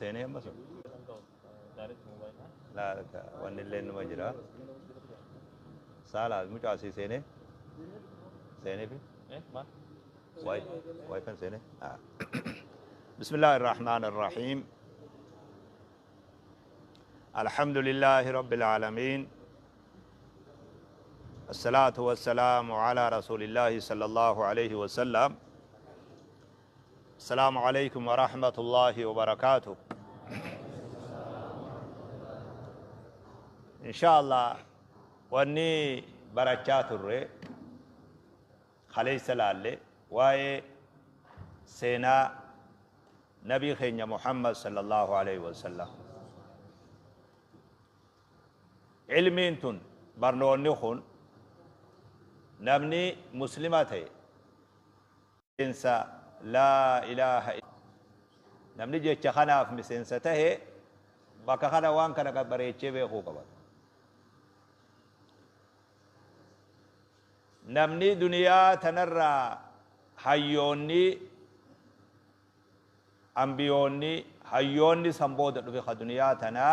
Seenee amma sun. Laa wanni illee numa jira. Saala mucaa asii seenee. Seenee fi. Waay waayifan seenee. بسم الله الرحمن الرحيم. الحمد لله رب العالمين. الصلاة والسلام على رسول الله صلى الله عليه وسلم. السلام عليكم ورحمة الله وبركاته. إن شاء الله واني بركات الري خليس لالي واي سينا نبي خينا محمد صلى الله عليه وسلم. علمين تن برنوني خون نمني مسلمتي إنسا لا إله إلا نمني جيتش خناف مسنسته بكا خنا وان كان كبريتشي بيخو قبل نمني دنيا تنرى حيوني أنبيوني حيوني سنبود في دنيا تنا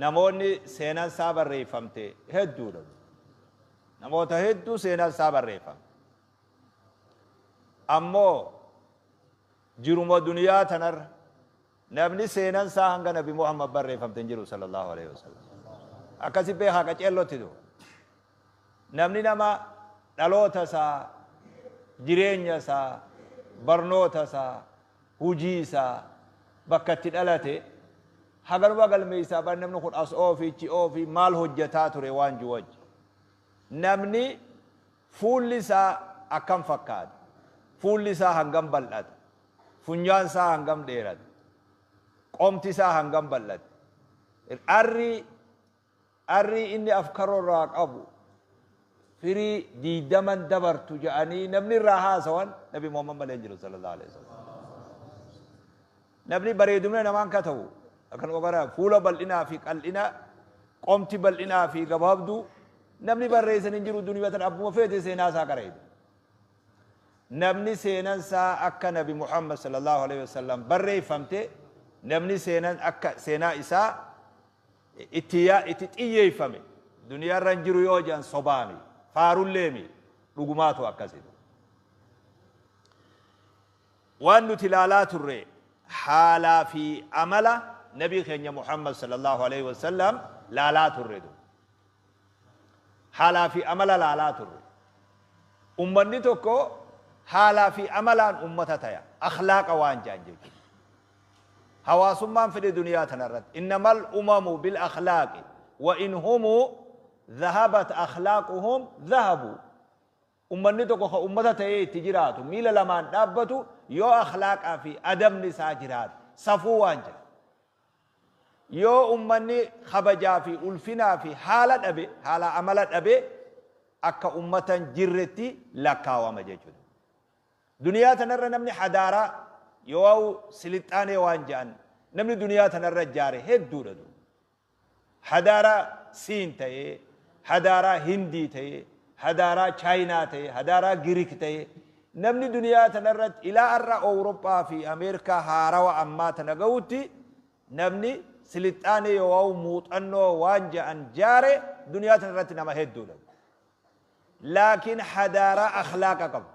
namoonni seenaan isaa barreeffamte hedduudha. Namoota hedduu seenaan isaa barreeffamte. Ammoo jiruma duniyaa tanarra namni seenaan isaa hanga Nabi Muhammad barreeffamte hin jiru sallallahu alaihi wasallam. Akkasi beekaa qaceellotti jiru. Namni nama dhaloota isaa, jireenya isaa, barnoota isaa, hujii isaa bakka itti dhalate haganuma galmeessaa bar namni kun as oofi chi oofi maal hojjetaa ture waan jiru wajji. Namni fuulli isaa akkam fakkaata? Fuulli isaa hangam bal'ata? Funyaan isaa hangam dheerata? Qomti isaa hangam bal'ata? Arri inni afkaroo irraa qabu firii 20 dabartu jedhanii namni irraa haasawan Nabi Muhammad malee hin jiru sallallahu alaihi wasallam. Namni bareedumna namaan ka ta'u akkanuma bara fuula bal'inaa fi qal'ina qomti bal'inaa fi gabaabduu namni barreessan hin jiru duniyaa tan abbuma feete seenaa isaa qareedu. Namni seenan isaa akka Nabi Muhammad sallallahu alaihi wasallam barreeffamte namni seenan akka seenaa isaa itti itti xiyyeeffame duniyaa irra hin jiru yoo jedhan sobaami faarulleemi dhugumaatu akkasitu. Waan nuti ilaalaa turre haalaa fi amala Nabii keenya Muhammad sallallahu alaihi wasallam laalaa turre. Haalaa fi amala laalaa turre. Ummanni tokko haalaa fi amalaan ummata taya. Akhlaaqa waan jedhan jechuudha. Hawaasummaan fedhe duniyaa tanarratti. Innamal umamu bil akhlaaqi wa in humu dhahabat akhlaaquhum dhahabu. Ummanni tokko ka ummata ta'ee itti jiraatu miila lamaan dhaabbatu yoo akhlaaqaa fi adabni isaa jiraatu safuu waan jedha. Yoo ummanni kabajaa fi ulfinaa fi haala dhabe haala amala dhabe akka ummatan jirretti lakkaawama jechuudha. Duniyaa tanarra namni hadaaraa yoo silixaanee waan jedhan namni duniyaa tanarra jaare hedduudha. Hadaaraa Siin ta'ee, hadaaraa Hindii ta'ee, hadaaraa Chaayinaa ta'ee, hadaaraa Giriik ta'ee namni duniyaa tanarratti ilaa har'a Awurooppaa fi Ameerikaa haarawa ammaa tana gahutti namni silixaanee yoo muuxannoo waan jedhan jaare duniyaa tanarratti nama hedduudha. Laakiin hadaaraa akhlaaqa qabdu,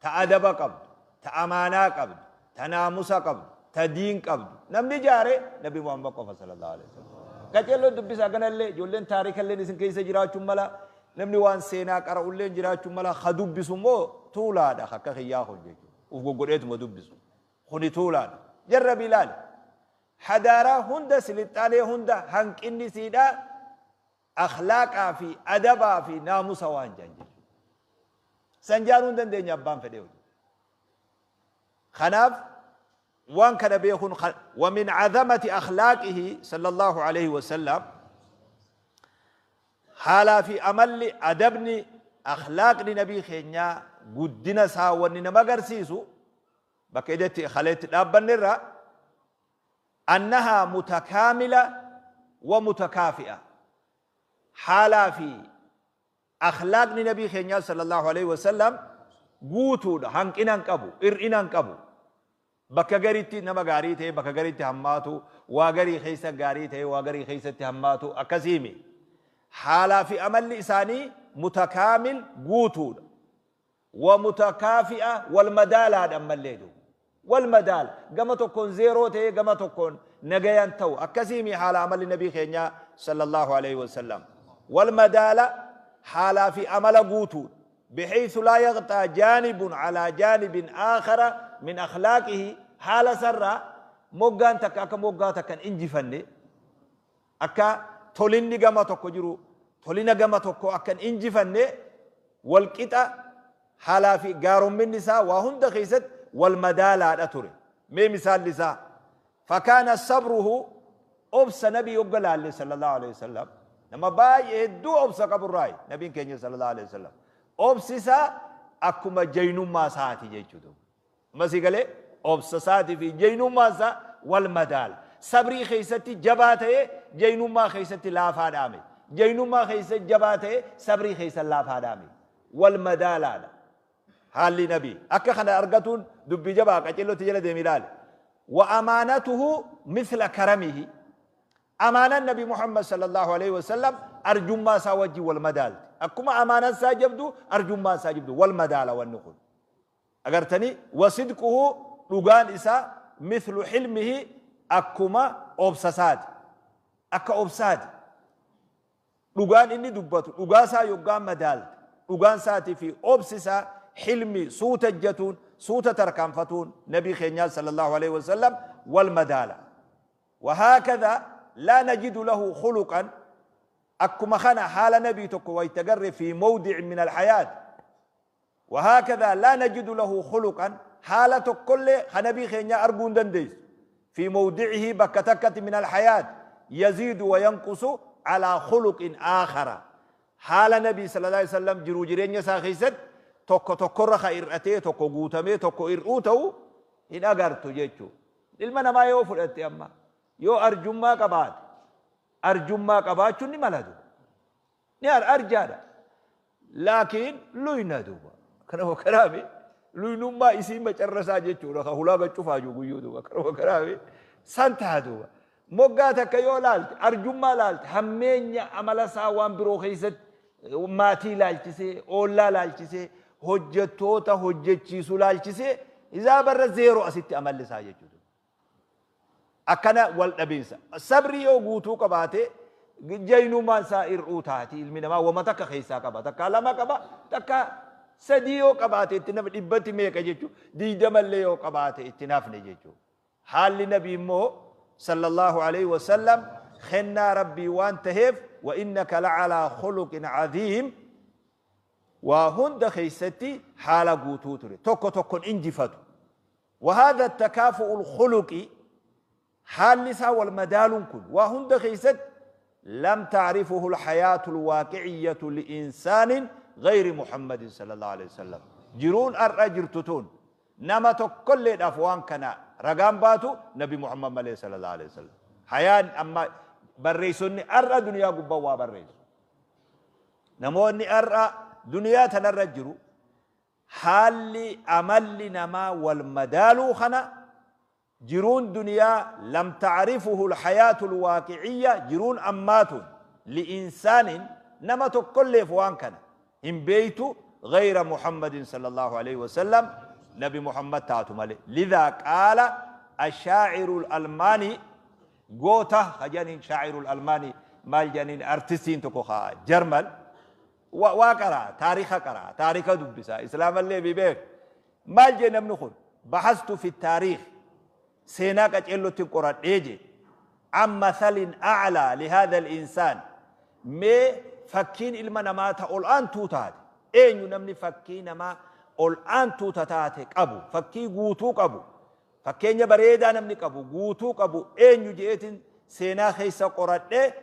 ta adaba qabdu, ta amaanaa qabdu, ta naamusa qabdu, ta diin qabdu namni jaare Nabi Muhammad qofa sallallahu alaihi wasallam. Qaceelloo dubbisaa kanallee ijoolleen taarikallee isin keessa jiraachuun mala namni waan seenaa qara'ullee jiraachuun mala ha dubbisu immoo tuulaadha akka kiyyaa kun jechuudha. Uf goggodheetuma dubbisu. Kuni tuulaadha. Jarrabi ilaali. Hadaaraa hunda silixaanee hunda hanqinni siidhaa akhlaaqaa fi adabaa fi naamusa waan jedhan jechuudha. San jaaruu hin dandeenya abbaan fedhee hojii. Kanaaf waan kana beekuun ومن عظمة أخلاقه صلى الله عليه وسلم haalaa fi amalli adabni akhlaaqni nabii keenyaa guddina isaa wanni nama agarsiisu bakka idetti kaleetti dhaabbanne irra أنها متكاملة ومتكافئة. Haalaa fi akhlaaqni nabii keenyaa sallallahu alaihi wasallam guutuudha, hanqina hin qabu, hir'ina hin qabu. Bakka garitti nama gaarii ta'e, bakka garitti hammaatu, waa garii keessa gaarii ta'e, waa garii keessatti hammaatu, akkasiimi. Haalaa fi amalli isaanii mutakaamil, guutuudha. Wa mutakaafi'a, wal madaalaadha ammallee duuba. Wal madaala. Gama tokkoon zeeroo ta'ee gama tokkoon nagayan ta'u. Akkasiimi haala amalli nabii keenyaa sallallahu alaihi wasallam. Wal madaala, haalaa fi amala guutuudha. بحيث لا يغطى جانب على جانب آخر من أخلاقه. Haala sarraa moggaan takka akka moggaa takkan injifanne, akka tolinni gama tokko jiru tolina gama tokko akkan injifanne, walqixa haalaa fi gaaromminni isaa waa hunda keessatti wal madaalaadha ture. Mee misaalli isaa, فكان صبره, obsa nabii yogga laalle sallallahu alaihi wasallam, nama baay'ee hedduu obsa qaburraayi nabiin keenya sallallahu alaihi wasallam. Obsi isaa akkuma jaynummaa isaati jechuudha. Masii galee obsa isaatii fi jaynummaa isaa wal madaala. Sabrii keessatti jabaa ta'ee jaynummaa keessatti laafaa dhaame. Jaynummaa keessatti jabaa ta'ee sabrii keessa laafaa dhaame. Wal madaalaadha. Haalli nabii akka kana argatuun dubbii jabaa qacellotti jala deemi ilaale. وأمانته مثل كرمه. Amaanaan Nabi Muhammad sallallahu alaihi wasallam arjummaa isaa wajjin wal madaalti. Akkuma amaanaan isaa jabdu, arjummaa isaa jabdu, wal madaala wanni kun. Agartanii, وصدقه, dhugaan isaa, مثل حلمه, akkuma obsa isaati. Akka obsaati. Dhugaan inni dubbatu dhugaa isaa yoggaa madaalte, dhugaan isaatii fi obsi isaa, xilmi, suuta ejjatuun, suuta tarkaanfatuun nabii keenyaa sallallahu alaihi wasallam wal madaala. وهكذا لا نجد له خلقا, akkuma kana haala nabii tokko waytagarre في موضع من الحياة. وهكذا لا نجد له خلقا, haala tokkollee ka nabii keenya arguu hin dandeessu, في موضعه, bakka takkatti, من الحياة يزيد وينقص على خلق آخر. Haala nabii sallallahu alaihi wasallam jiruu jireenya isaa keessatti tokko tokkorra ka hir'atee, tokko guutamee tokko hir'uu ta'u hin agartu jechuu. Ilma namaa yoo fudhatte, amma yoo arjummaa qabaate, arjummaa qabaachuun ni mala duuba, ni arjaadha, laakiin luyna duuba. Kanuma kanaami luynummaa isii macarrasaa jechuudha, ka hulaa gaccufaa jiru guyyuu duuba. Kanuma kanaami san ta'a duuba. Moggaa takka yoo laalte, arjummaa laalte, hammeenya amala isaa waan biroo keessatti maatii laalchisee, oollaa laalchisee, hojjettoota hojjechiisu laalchisee, isaa barra zeeroo asitti amalli isaa jechuudha. Akkana wal dhabiinsa. Sabri yoo guutuu qabaate, jaynummaan isaa hir'uu taati. Ilmi namaa wama takka keessaa qaba. Takka lama qaba, takka sadii yoo qabaate itti nama dhibbatti meeqa jechuudha. 20llee yoo qabaate itti nafne jechuudha. Haalli nabii immoo sallallahu alaihi wasallam kennaa rabbii waan taheef, وإنك لعلى خلق عظيم, waa hunda keessatti haala guutuu ture, tokko tokkon injifatu. وهذا التكافؤ الخلقي, haalli isaa wal madaaluun kun waa hunda keessatti, لم تعرفه الحياة الواقعية لإنسان غير محمد صلى الله عليه وسلم. Jiruun ar'a jirtu tun nama tokkolleedhaaf waan kana ragaan baatu Nabi Muhammad malee sallallahu alaihi wasallam. Hayaan amma barreessonni ar'a duniyaa gubbaa waa barreessu, namoonni ar'a duniyaa tanarra jiru, haalli amalli namaa wal madaaluu kana jiruun duniyaa لم تعرفه الحياة الواقعية, jiruun ammaatun, لإنسان, nama tokkolleef waan kana hin beeytu, غير محمد صلى الله عليه وسلم, نبي محمد taatu malee. لذا قال الشاعر الألماني, goota ka janiin شاعر الألماني maal janiin, artistiin tokko ka Jarmal waa qaraa, taariika qaraa, taariika dubbisa, islaamallee bi beek. Maal jee namni kun? بحثت في التاريخ, seenaa qaceellotti qoradhee je, عن مثل أعلى لهذا الإنسان, mee fakkiin ilma namaa ta ol aantuu taate eenyu, namni fakkii namaa ol aantuu ta taate qabu, fakkii guutuu qabu, fakkeenya bareedaa namni qabu, guutuu qabu eenyu jeetin seenaa keessa qoradhee,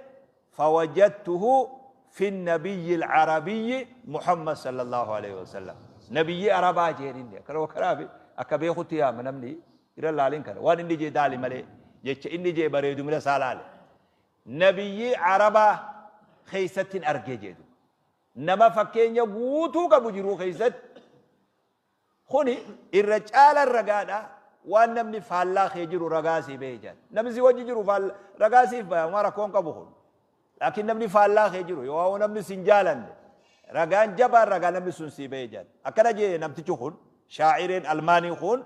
فوجدته في النبي العربي محمد صلى الله عليه وسلم. نبي عربا jeen. Inni kanaa akka beekutti yaama namni irra laalin kana waan inni jee daali malee, jecha inni jee bareedu mila isaa laale. Nabiyyi arabaa keessatti argee jedhu, nama fakkeenya guutuu qabu jiruu keessatti. Kuni irra caala ragaadha. Waan namni faallaa kee jiru ragaa sii bahe jedhan. Namni si wajji jiru ragaa siif baya, homaa rakkoon qabu kun. Laakiin namni faallaa kee jiru yoo namni sin jaalanne, ragaan jabaan ragaa namni sun sii bahe jedhan. Akkana jee namtichi kun, shaa'ireen Almaanii kun,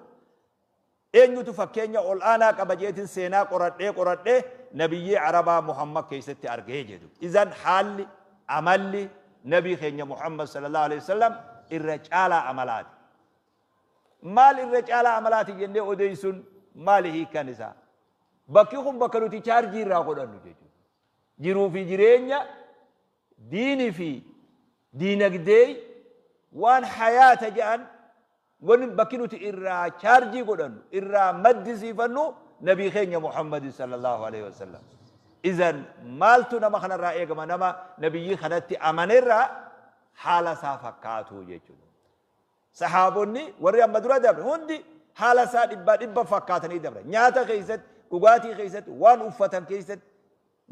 eenyutu fakkeenya ol aanaa qaba jeetin seenaa qoradhee qoradhee nabiyyii Arabaa Muhammad keessatti argee jedhu. Izan haalli amalli nabii keenya Muhammad sallallahu alaihi wasallam irra caalaa amalaati. Maal irra caalaa amalaati jennee odeessuun maali hiikkaan isaa? Bakki kun bakka nuti chaarjii irraa godhannu jechuudha. Jiruu fi jireenya, diinii fi diinagdee, waan hayaata jedhan, wanni bakki nuti irraa chaarjii godhannu, irraa maddisiifannu nabii keenya Muhammad sallallahu alaihi wasallam. Izan maaltu nama kanarraa eegama? Nama nabiyyii kanatti amanerraa haala isaa fakkaatu jechuudha. Sahaabonni warri amma dura dabre hundi haala isaa dhibbaa dhibba fakkaatanii dabre. Nyaata keessatti, dhugaatii keessatti, waan uffatan keessatti,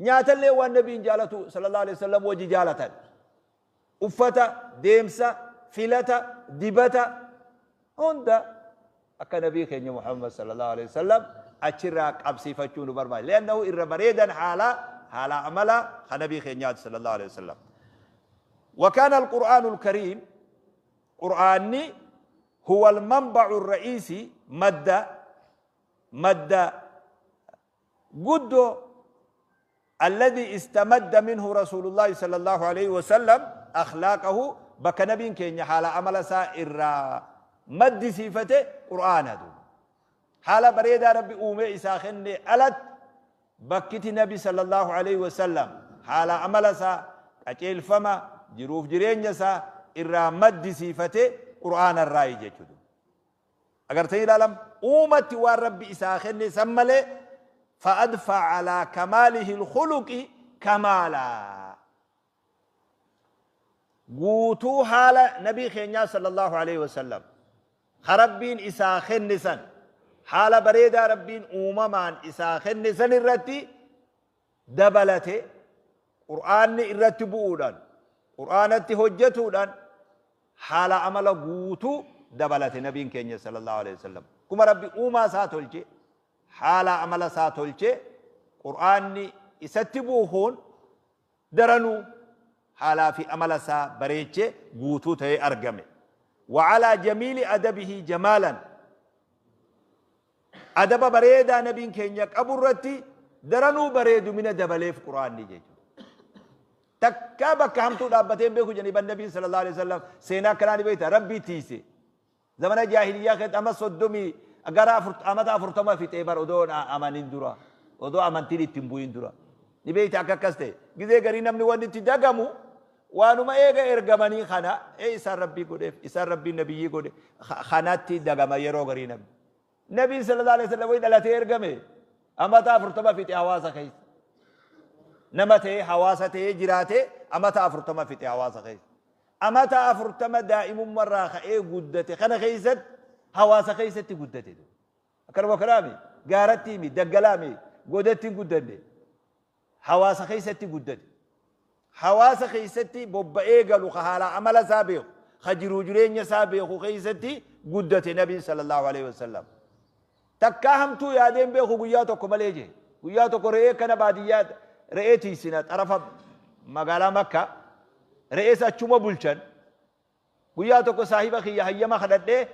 nyaatallee waan nabiin jaalatu sallallahu alaihi wasallam wajji jaalatan. Uffata, deemsa, filata, dibata hunda akka nabii keenya Muhammad sallallahu alaihi wasallam achirraa qabsiifachuu nu barbaada. Leannahu irra bareedan haala amala kan nabii keenyaati sallallahu alaihi wasallam. وكان القرآن الكريم، قرآني هو المنبع الرئيسي، مد قدو الذي استمد منه رسول الله صلى الله عليه وسلم أخلاقه. بك نبي كين حال عمل سائر مد صفته قرآن دو حال بريدا ربي أومي إساخن ألت بكت نبي صلى الله عليه وسلم حال عمل سا أجيل فما جروف جرين سا إرى مد صفته قرآن الرأي جدو. أجر تيل العالم أمتي والرب إساخن سمله فأدفع على كماله الخلق كمالا. قوتو حال نبي خينيا صلى الله عليه وسلم خربين إساخن سن حال بريدا ربين أممان إساخن سن الرتي دبلته قرآن الرتي بؤودان قرآن هجتودان حال عمل قوتو دبلته نبي كينيا صلى الله عليه وسلم. كما ربي أوما ساتولجي حال عمل ساتولجي قرآن إستبوهون درنو حالا في عمل سا بريتش قوتو تي أرقمي. وعلى جميل أدبه جمالا، أدب بريدا نبي كينيا أبو الرتي درنو بريدو من دبليف قرآن نجي تكابك همتو دابتين بيكو جنب النبي صلى الله عليه وسلم سينا كراني بيتا ربي تيسي زمن الجاهلية كانت أما صدمي أجرا أمتا أفرتما في تيبر أدون أمانين درا أدو أمانتيني تنبوين درا نبيت أكاكستي جزء قرينا من وين تدعمو وانو ما إيجا إرجماني خنا إيه إسار ربي قدف إسار ربي النبي قدف خاناتي دعما يرو قرينا نبي صلى الله عليه وسلم وين لا تيرجمه أمتا أفرتما في تهواسا خيس نمته حواسته جراته أمتا أفرتما في تهواسا خيس أمتا أفرتما دائم مرة خي قدته خنا خيست حواسا خيست قدته أكرم كلامي جارتي مي دقلامي قدتي قدني حواسا خيست قدته حواسا خيستي بوب إيجالو خهالا عمل سابق خجرو جرين سابق خيستي قدته نبي صلى الله عليه وسلم تكاهم تو يادين بيخو قياتو كماليجي قياتو كرئي كان بعديات رئيتي سنة عرفة مقالة مكة رئيسة چوما بولچن قياتو كو صاحبة خي هيما خدت دي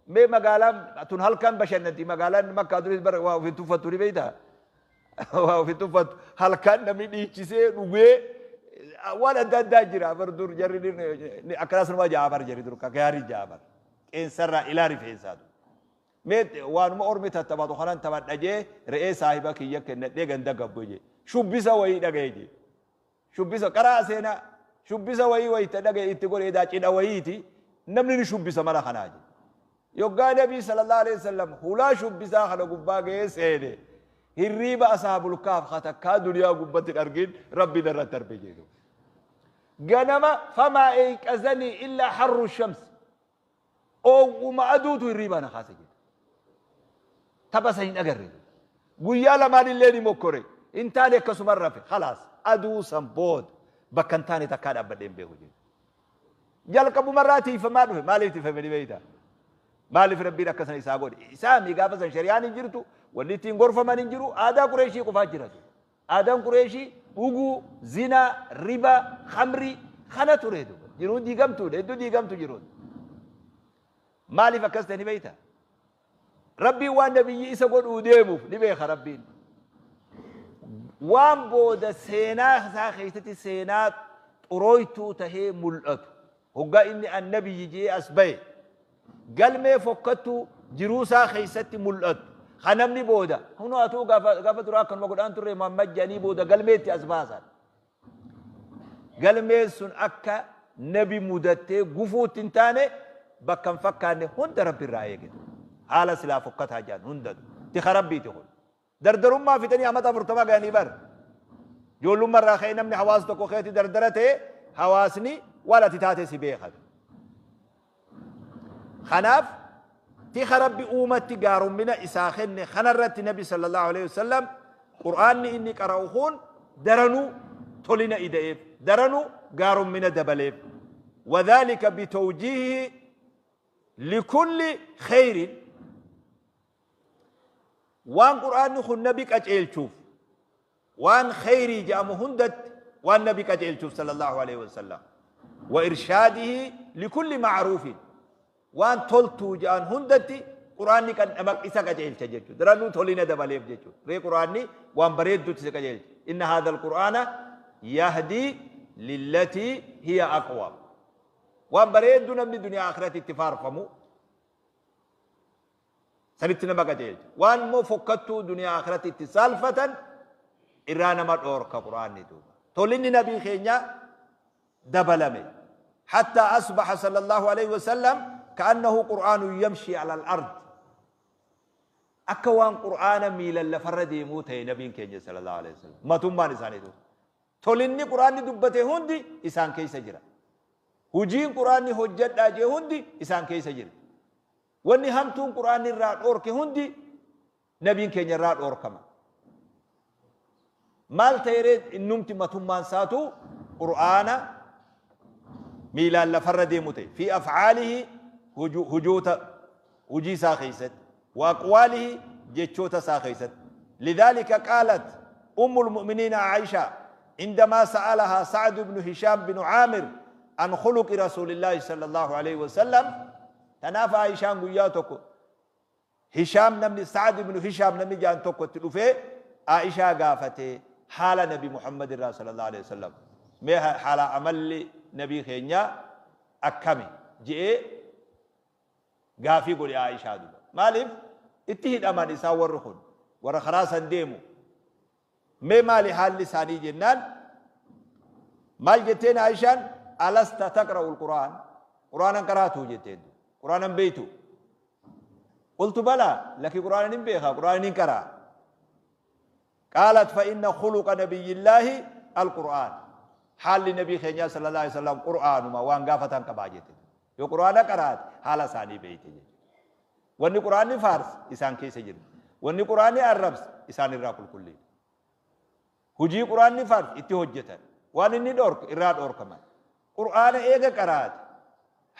مي مقالة تنهل كان بشنتي مقالة مكة دريس بر وفي توفتوري بيتا وفي توفت هل كان نمي ديچسي نوغي وانا دان جرا بر دور جري اكراس ما جابر جري دور كغاري جابر ان سر الى رفيسادو ميت وانما اورمي تتبادو خنان تبادجه رئيس صاحبة كي يكن دي غندا غبوجي شبisa wayii dhagaye shubbisa qaraa seenaa shubbisa wayii wayita dhagaye itti godhe edaa cidha wayiiti namni ni shubbisa mara kanaa je yoggaa nabii sallallahu alaihi wasallam hulaa shubbisaa kana gubbaa ga'ee seene hirriiba asaabul kaaf katakkaa duniyaa gubbatti hin argin rabbi irratti darbe jedhu ganama famaa eyqazanii illaa harru shams oowwuma aduutu hirriiba na kaase jedhu tapha san hin agarre guyyaa lamaan illee ni mokkore intaane akkasuma rafe khalaas aduu san booda bakka hin taane takkaa dhaabbadhee hin beeku jedhu. Jalqabumarraa tiifamaa dhufe maaliif tiifame ni beektaa? Maaliif Rabbiin akka san isaa godhe? Isaami gaafa san shari'aan hin jirtu, wanni ittiin gorfaman hin jiru, aadaa Qureeshii qofaa jira ture. Aadaan Qureeshii dhuguu, zinaa, ribaa, khamrii kana ture duuba. Jiruun diigamtuudha, hedduu diigamtu jiruun. Maaliif akkas ta'e ni beektaa? Rabbiin waan nabiyyi isa godhuu deemuuf ni beeka Rabbiin. Waan booda seenaa isaa keessatti seenaa xurooytuu tahee mul'atu. Hoggaa inni an nabiyyi je'ee as baye galmee fokkattuu jiruu isaa keessatti mul'attu ka namni booda hunoo atuu gaafa gaafa duraa akkanuma godhaan turre Muhammad jedhanii booda galmeetti as baasan. Galmeen sun akka nabi mudattee gufuutti hin taane bakka hin fakkaanne hunda Rabbi irraa eege. Haala silaa fokkataa jedhan hundatu. Tika Rabbiiti kun. Dardarummaa fixanii amata 40 gahanii bar. Ijoollummaa irraa ka'ee namni hawaasa tokko keessatti dardara ta'e hawaasni waan ati taate si beeka. Kanaaf tika Rabbi uumatti gaarommina isaa kenne kanarratti Nabi sallallahu alaihi wasallam Qur'aanni inni qara'u kun daranuu tolina ida'eef, daranuu gaarommina dabaleef. Wadhaalika bitawjiihihi likulli kheyrin Waan Qur'aanni kun nabi qaceelchuuf, waan kheyrii je'amu hundatti waan nabi qaceelchuuf sallallahu aleyhi wasallam. Wa irshaadihi likulli ma'ruufin. Waan toltuu je'an hundatti Qur'aanni kan nama isa qaceelcha jechuudha. Daranuu tolina dabaleef jechuudha. Ree Qur'aanni waan bareeddutti isa qajeelcha. Inna haadha al-Qur'aana yahdii lillatii hiya aqwam. Waan bareedduu namni duniyaa akhiratti itti faarfamu Sanitti nama qajeelcha. Waan immoo fokkattuu duniyaa akhiratti itti saalfatan irraa nama dhoorka Qur'aanni duuba. Tolinni nabii keenyaa dabalame. Hatta asbaha sallallahu alayhi wa sallam ka'annahu Qur'aanun yamshi ala al-ard. Akka waan Qur'aana miilan lafarra deemuu ta'e nabiin keenya sallallahu alayhi wa sallam. Matummaan isaaniitu. Tolinni Qur'aanni dubbate hundi isaan keessa jira. Hujiin Qur'aanni hojjadhaa jee hundi isaan keessa jira. Wanni hamtuun Qur'aanni irraa dhoorke hundi nabiin keenya irraa dhoorkama. Maal ta'e ree innumti matummaan isaatu Qur'aana miilaan lafarra deemu ta'e. Fi af'aalihi hujoota hujii isaa keessatti wa aqwaalihi jechoota isaa keessatti. Lidhaalika qaalat ummul mu'miniina Aisha عندما سألها سعد بن هشام بن عامر عن خلق رسول الله صلى الله عليه وسلم Tanaaf Aayishaan guyyaa tokko Hishaam namni Sa'ad ibnu Hishaam namni jedhan tokko itti dhufee Aayishaa gaafate haala Nabi Muhammad irraa sallallahu alaihi wasallam mee haala amalli nabii keenyaa akkami je'ee gaafii godhe Aayishaa duba. Maaliif itti hidhaman isaan warri kun warra karaa san deemu Mee maali haalli isaanii jennaan maal jetteen Aayishaan alasta taqra'ul Qur'aan Qur'aanan qaraatuu jetteen Qur'aanan beeytu qultu balaa laki Qur'aanan hin beeka Qur'aanan hin qaraa qaalat fa inna khuluqa nabiyyillaahi alqur'aan haalli nabii keenyaa sallallahu alaihi wasallam Qur'aanuma waan gaafatan qabaa jette yoo Qur'aana qaraate haala isaanii beeyte jechuudha Wanni Qur'aanni faarse isaan keessa jirti. Wanni Qur'aanni arrabse isaan irraa qulqulliidha. Hujii Qur'aanni faarse itti hojjetan. Waan inni dhoorke irraa dhoorkaman. Qur'aana eega qaraate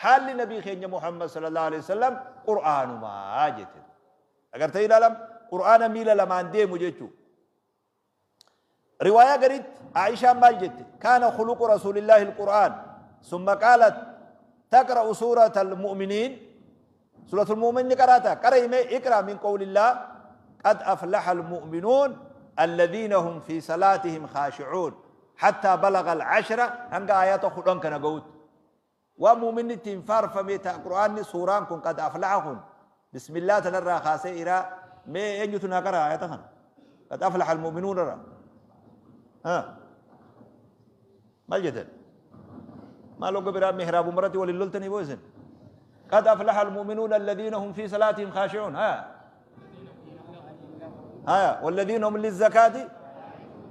haalli nabii keenya Muhammad sallallahu alaihi wasallam Qur'aanumaa jette. Agartee ilaalam Qur'aana miila lamaan deemu jechuu. Riwaayaa gariitti Aishaan maal jette? Kaana khuluqu Rasuulillaahi al-Qur'aan. Summa qaalat taqra'u suurata al-mu'miniin. Suuratul mu'min ni qaraata. Qara'i mee iqra min qawlillah qad aflaha al-mu'minuun alladhiina hum fi salaatihim khaashi'uun. Hattaa balaga al-ashra hanga aayaata 10 kana ga'utti. Waan mu'minni ittiin faarfame ta Qur'aanni suuraan kun qad aflaha kun bismillah tanarraa kaasee iraa mee eenyutu naa qara'a ayata kana qad aflaha almu'minuun irraa ha maal jettan maal hogga biraa mihraabu maratti waliin loltanii boo isin qad aflaha almu'minuun alladhiina hum fi salaatihim khaashi'uun ha haya walladhiina hum lizzakaati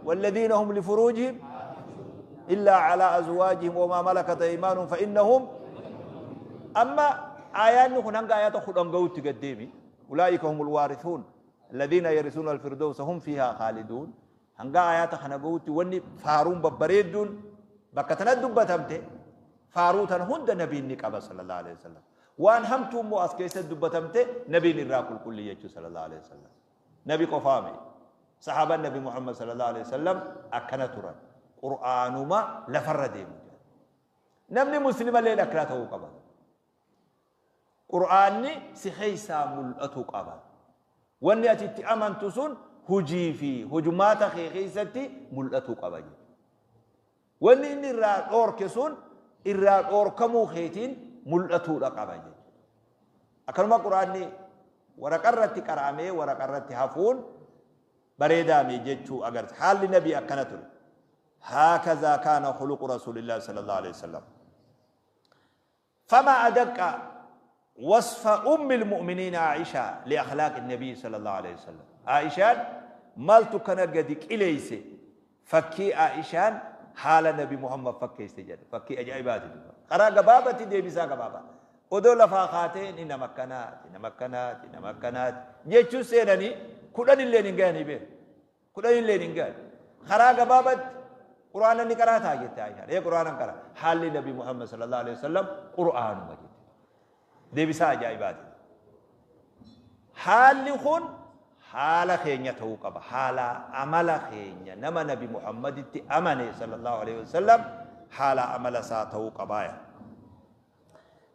والذين هم لفروجهم إلا على أزواجهم وما ملكت أيمانهم فإنهم أما آيات كن هنگا آيات خدان غوت قديمي أولئك هم الوارثون الذين يرثون الفردوس هم فيها خالدون هنگا آيات خنا غوت وني فارون ببريدون بكتنا دبتمته فاروتا هند نبي نقبا صلى الله عليه وسلم. Waan hamtuu immoo as keessatti dubbatamte nabiin irraa qulqulli jechuu sallallahu alaihi wasallam. Nabi qofaame. Sahaabaan Nabi Muhammad sallallahu alaihi wasallam akkana turan. Qur'aanuma lafarra deemu. Namni muslima illee akkana ta'uu qaba. Qur'aanni si keessaa mul'atu qaba. Wanni ati itti amantu sun hujii fi hujumaata kee keessatti mul'atuu qaba jechuudha. Wanni inni irraa dhoorke sun irraa dhoorkamuu keetiin mul'atuudha qaba jechuudha. Akkanuma Qur'aanni waraqarratti qara'amee waraqarratti hafuun bareedaame jechuu agarsiisa. Haalli nabii akkana ture. هكذا كان خلق رسول الله صلى الله عليه وسلم. فما أدق وصف أم المؤمنين عائشة لأخلاق النبي صلى الله عليه وسلم. عائشة مالتو كان قدك إليس فكي عائشة حال النبي محمد فكي استجد فكي أجعباتي قرأ قبابتي دي بسا قبابة ودو لفاقاتين إن مكانات إن مكانات إن مكانات جيتشو سيناني كلن اللي ننقاني به كلن اللي ننقاني قرأ قبابت قرآن اللي قرأتها جت عائشة إيه قرآن قرأ حال النبي محمد صلى الله عليه وسلم قرآن مجد دي بسا أجعباتي حال خون haala keenya ta'uu qaba. Haala amala keenya nama Nabi Muhammaditti amane sallallahu alaihi wasallam haala amala isaa ta'uu qabaaya.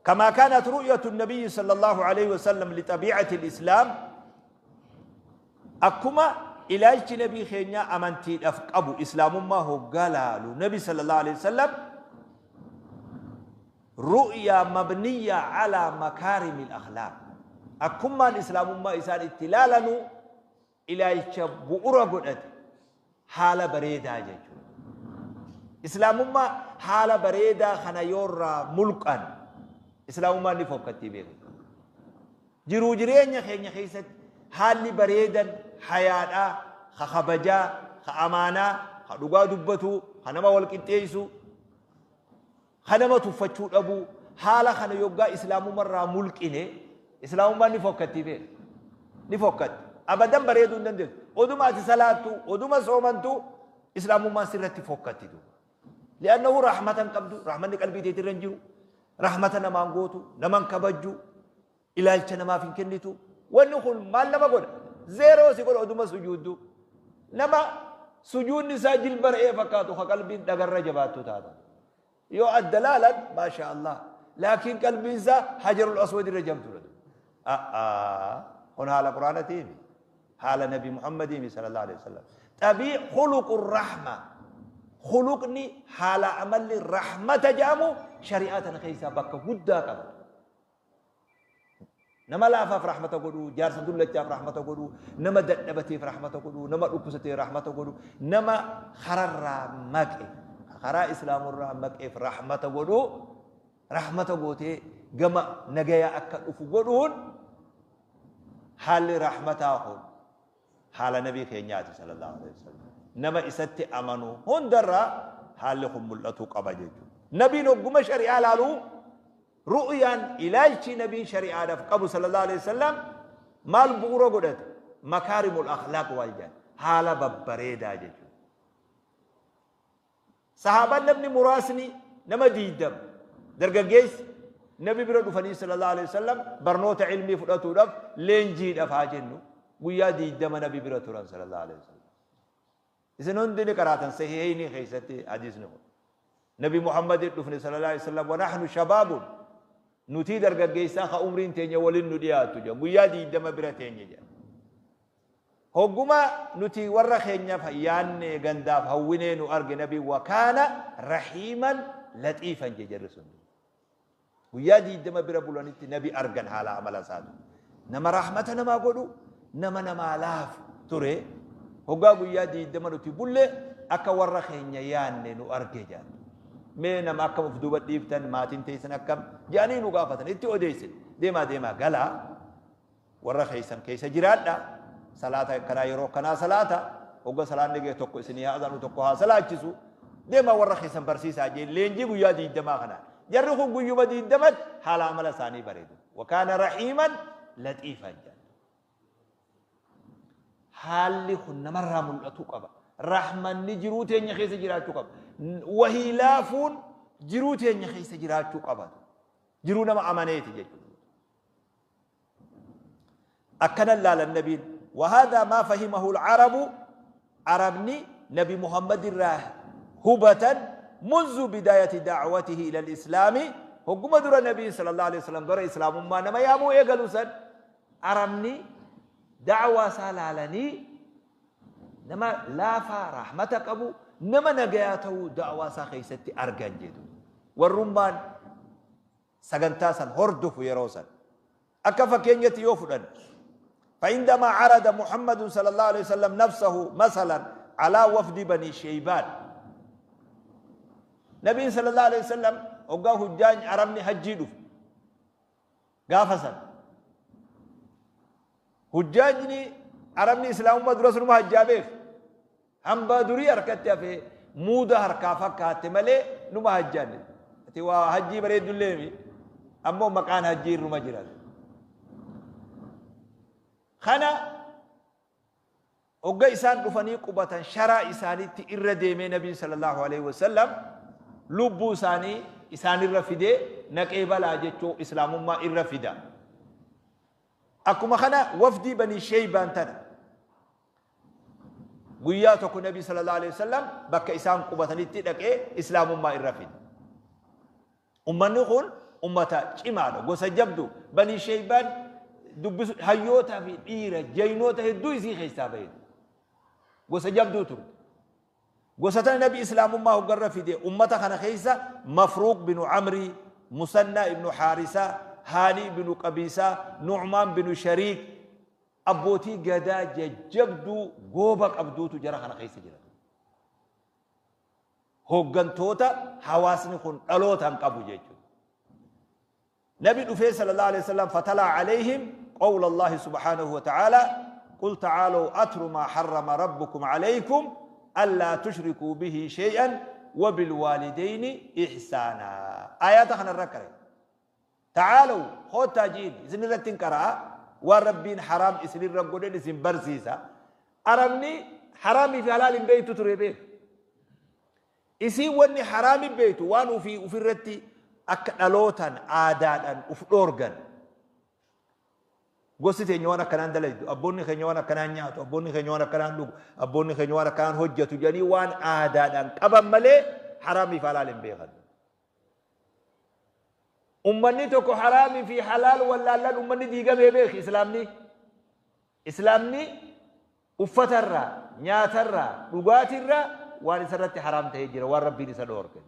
كما كانت رؤية النبي صلى الله عليه وسلم لطبيعة الإسلام أكما إلهي نبي خينيا أمنتي أفقبو إسلام ما هو قلال نبي صلى الله عليه وسلم رؤية مبنية على مكارم الأخلاق أكما الإسلام ما إسان اتلالنو ilaalcha bu'ura godhate haala bareedaa jechuudha. Islaamummaa haala bareedaa kana yoorraa mulqan islaamummaan ni fokkattii beeku. Jiruu jireenya keenya keessatti haalli bareedan hayaadhaa, ka kabajaa, ka amaanaa, ka dhugaa dubbatuu, ka nama wal qixxeessu, ka nama tuffachuu dhabuu haala kana yoggaa islaamummaarraa mulqine islaamummaan ni fokkattii beeku. Ni fokkatti. Abadan bareeduu hin dandeessu. Oduma ati salaattu, oduma soomantu, islaamummaan sirratti fokkatti duuba. Li'annahu rahmatan qabdu, rahmanni qalbii teetirra hin jiru. Rahmata namaan gootu, naman kabajju, ilaalcha namaaf hin kennitu. Wanni kun maal nama godha? Zeeroo si godha oduma sujuuddu. Nama sujuudni isaa jilba re'ee fakkaatu ka qalbiin dhagarra jabaattu taata. Yoo adda laalan, maasha Allah. Laakiin qalbiin isaa hajarul aswad irra jabduudha. Kun haala Quraanatiimi. حال نبي محمد صلى الله عليه وسلم طبيع خلق الرحمة خلقني حال عمل الرحمة جامو شريعة خيسا بك هدى قبل نما لافاف رحمة قدو جارس دولة رحمة قدو نما دنبتي رحمة قدو نما ركستي رحمة قدو نما خرر مكي خرا إسلام الرحمة رحمة قدو رحمة قوتي جما نجايا أكد أفقدون حال رحمة أخون حال نبي خينياتي صلى الله عليه وسلم نما إستي أمنو هندرا حالهم ملتو قبجيجو نبي نقوم شريعة لالو رؤيا إلهي نبي شريعة قبو صلى الله عليه وسلم مال بورو قدت مكارم الأخلاق والجان حال ببريدا جيجو صحابة نبني مراسني نما ديدم درجة جيس نبي برد فني صلى الله عليه وسلم برنوت علمي فرأتو رف لينجي دفاجنو guyyaa 20 nabi bira turan sallallahu alaihi wasallam. Isin hundi ni qaraatan sahihaini keessatti hadiisni kun. Nabi Muhammad dhufne sallallahu alaihi wasallam wa nahnu shabaabun nuti dargaggeessaa ka umriin teenya waliin nu dhiyaatu jedha guyyaa 20 bira teenya jedha. Hogguma nuti warra keenyaaf yaanne gandaaf hawwinee nu arge nabi wa kaana rahiiman laxiifan jee jarri sun. Guyyaa 20 bira bulanitti nabi argan haala amala isaatu. Nama rahmata namaa godhu nama namaa laafu ture hoggaa guyyaa 20 nuti bulle akka warra keenya yaanne nu arge jedhan. Mee nama akkam of duuba dhiiftan maatiin teessan akkam jedhanii nu gaafatan itti odeessin deemaa deemaa galaa warra keessan keessa jiraadha salaata akkanaa yeroo akkanaa salaata hogga salaanni ga'e tokko isinii haa azanu tokko haa salaachisu deemaa warra keessan barsiisaa jee leenjii guyyaa 20 kanaa jarri kun guyyuma 20 haala amala isaanii bareedu wakaana rahiiman laxiifan jedhan. Haalli kun namarraa mul'atuu qaba. Rahmanni jiruu teenya keessa jiraachuu qaba. Wahii laafuun jiruu teenya keessa jiraachuu qaba. Jiruu nama amaneeti jechuudha. Akkana laalan nabiin. Wahadhaa maa fahimahu al-arabu, Arabni nabi Muhammad irraa hubatan, munzu bidaayati da'watihi ila al-islaami, hogguma dura nabiin sallallahu alaihi wasallam gara islaamummaa nama yaamuu eegalu san Arabni da'waa isaa laalanii nama laafaa, rahmata qabu, nama nagayaa ta'uu da'waa isaa keessatti argan jedhu. Warrummaan sagantaa san hordofu yeroo san. Akka fakkeenyatti yoo fudhanne, فعندما عرض محمد صلى الله عليه وسلم نفسه مثلا على وفد بني شيبان، نبي صلى الله عليه وسلم hoggaa hujjaan Arabni hajjii dhufu gaafa san hujjaajni Arabni islaamummaa dura sunuma hajjaa beeku, hambaa durii harkatti hafee muuda harkaa fakkaatte malee numa hajjaanne. Ati waa hajjii bareeddullee ammoo maqaan hajjii irruma jira. Kana hogga isaan dhufanii qubatan sharaa isaaniitti irra deemee nabiin sallallahu alaihi wasallam lubbuu isaanii isaanirra fidee naqee balaa jechuu islaamummaa irra fida. Akkuma kana wafdii Banii Sheeybaan tana guyyaa tokko nabii sallallahu alaihi wasallam bakka isaan qubatanitti dhaqee islaamummaa irra fida. Ummanni kun ummata cimaadha, gosa jabdu. Banii Sheeybaan dubbisu hayyootaa fi dhiira jaynoota hedduu isii keessaa bahe. Gosa jabduu turte. Gosa tana nabi islaamummaa hoggarra fide ummata kana keessa Mafruuq binu Amrii, Musannaa ibnu Haarisaa, Haanii binu Qabiisaa, Nu'maan binu Shariik, abbootii gadaa jajjabduu gooba qabduutu jara kana keessa jira. Hooggantoota hawaasni kun dhalootaan qabu jechuudha. Nabi dhufee sallallahu alaihi wasallam fatalaa alayhim qawla Allahi subhanahu wa ta'ala, qul ta'aalaw atlu maa harrama rabbukum alaykum allaa tushrikuu bihi shay'an wa bilwaalidayni ihsaana. Aayaata kana irra qare. Ta'aalaw koottaa jiin isin irratti hin qara'a, waan Rabbiin haraam isinirra godhen isin barsiisa. Arabni haraamii fi halaal hin beektu ture beeku. Isiin wanni haraami beektu waan ufii ufirratti akka dhalootaan aadaadhaan uf dhoorgan. Gosti teenya waan akkanaan dalaydu, abboonni keenya waan akkanaan nyaatu, abboonni keenya waan akkanaan dhugu, abboonni keenya waan akkanaan hojjetu jedhanii waan aadaadhaan qaban malee haraamii fi halaal hin beekan. Ummanni tokko haraamii fi halaal wallaallaan ummanni diigamee beeki islaamni. Islaamni uffatarraa, nyaatarraa, dhugaatirraa waan isarratti haraam ta'ee jira, waan Rabbiin isa dhoorke.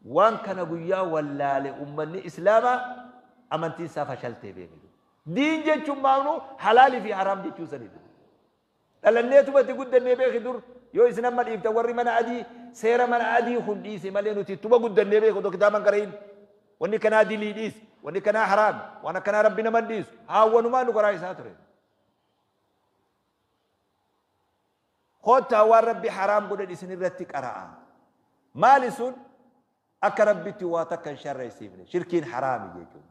Waan kana guyyaa wallaale ummanni islaamaa amantiin isaa fashaltee beeki. Diin jechuun maanu halaalii fi haraam jechuu sanidha. Dhalanneetuma itti guddannee beeki dur yoo isin amma dhiiftan warri mana adii seera mana adii kun dhiise malee nuti ittuma guddannee beeku otoo kitaaban qarayin. Wanni kanaa dilii dhiise, wanni kanaa haraami, waan akkanaa Rabbi nama hin dhiisu. Haawwanumaa nu karaa isaa ture. Koottaa waan Rabbi haraam godhan isin irratti qara'a. Maali sun? Akka Rabbitti waa takka hin sharraysiifne. Shirkiin haraami jechuudha.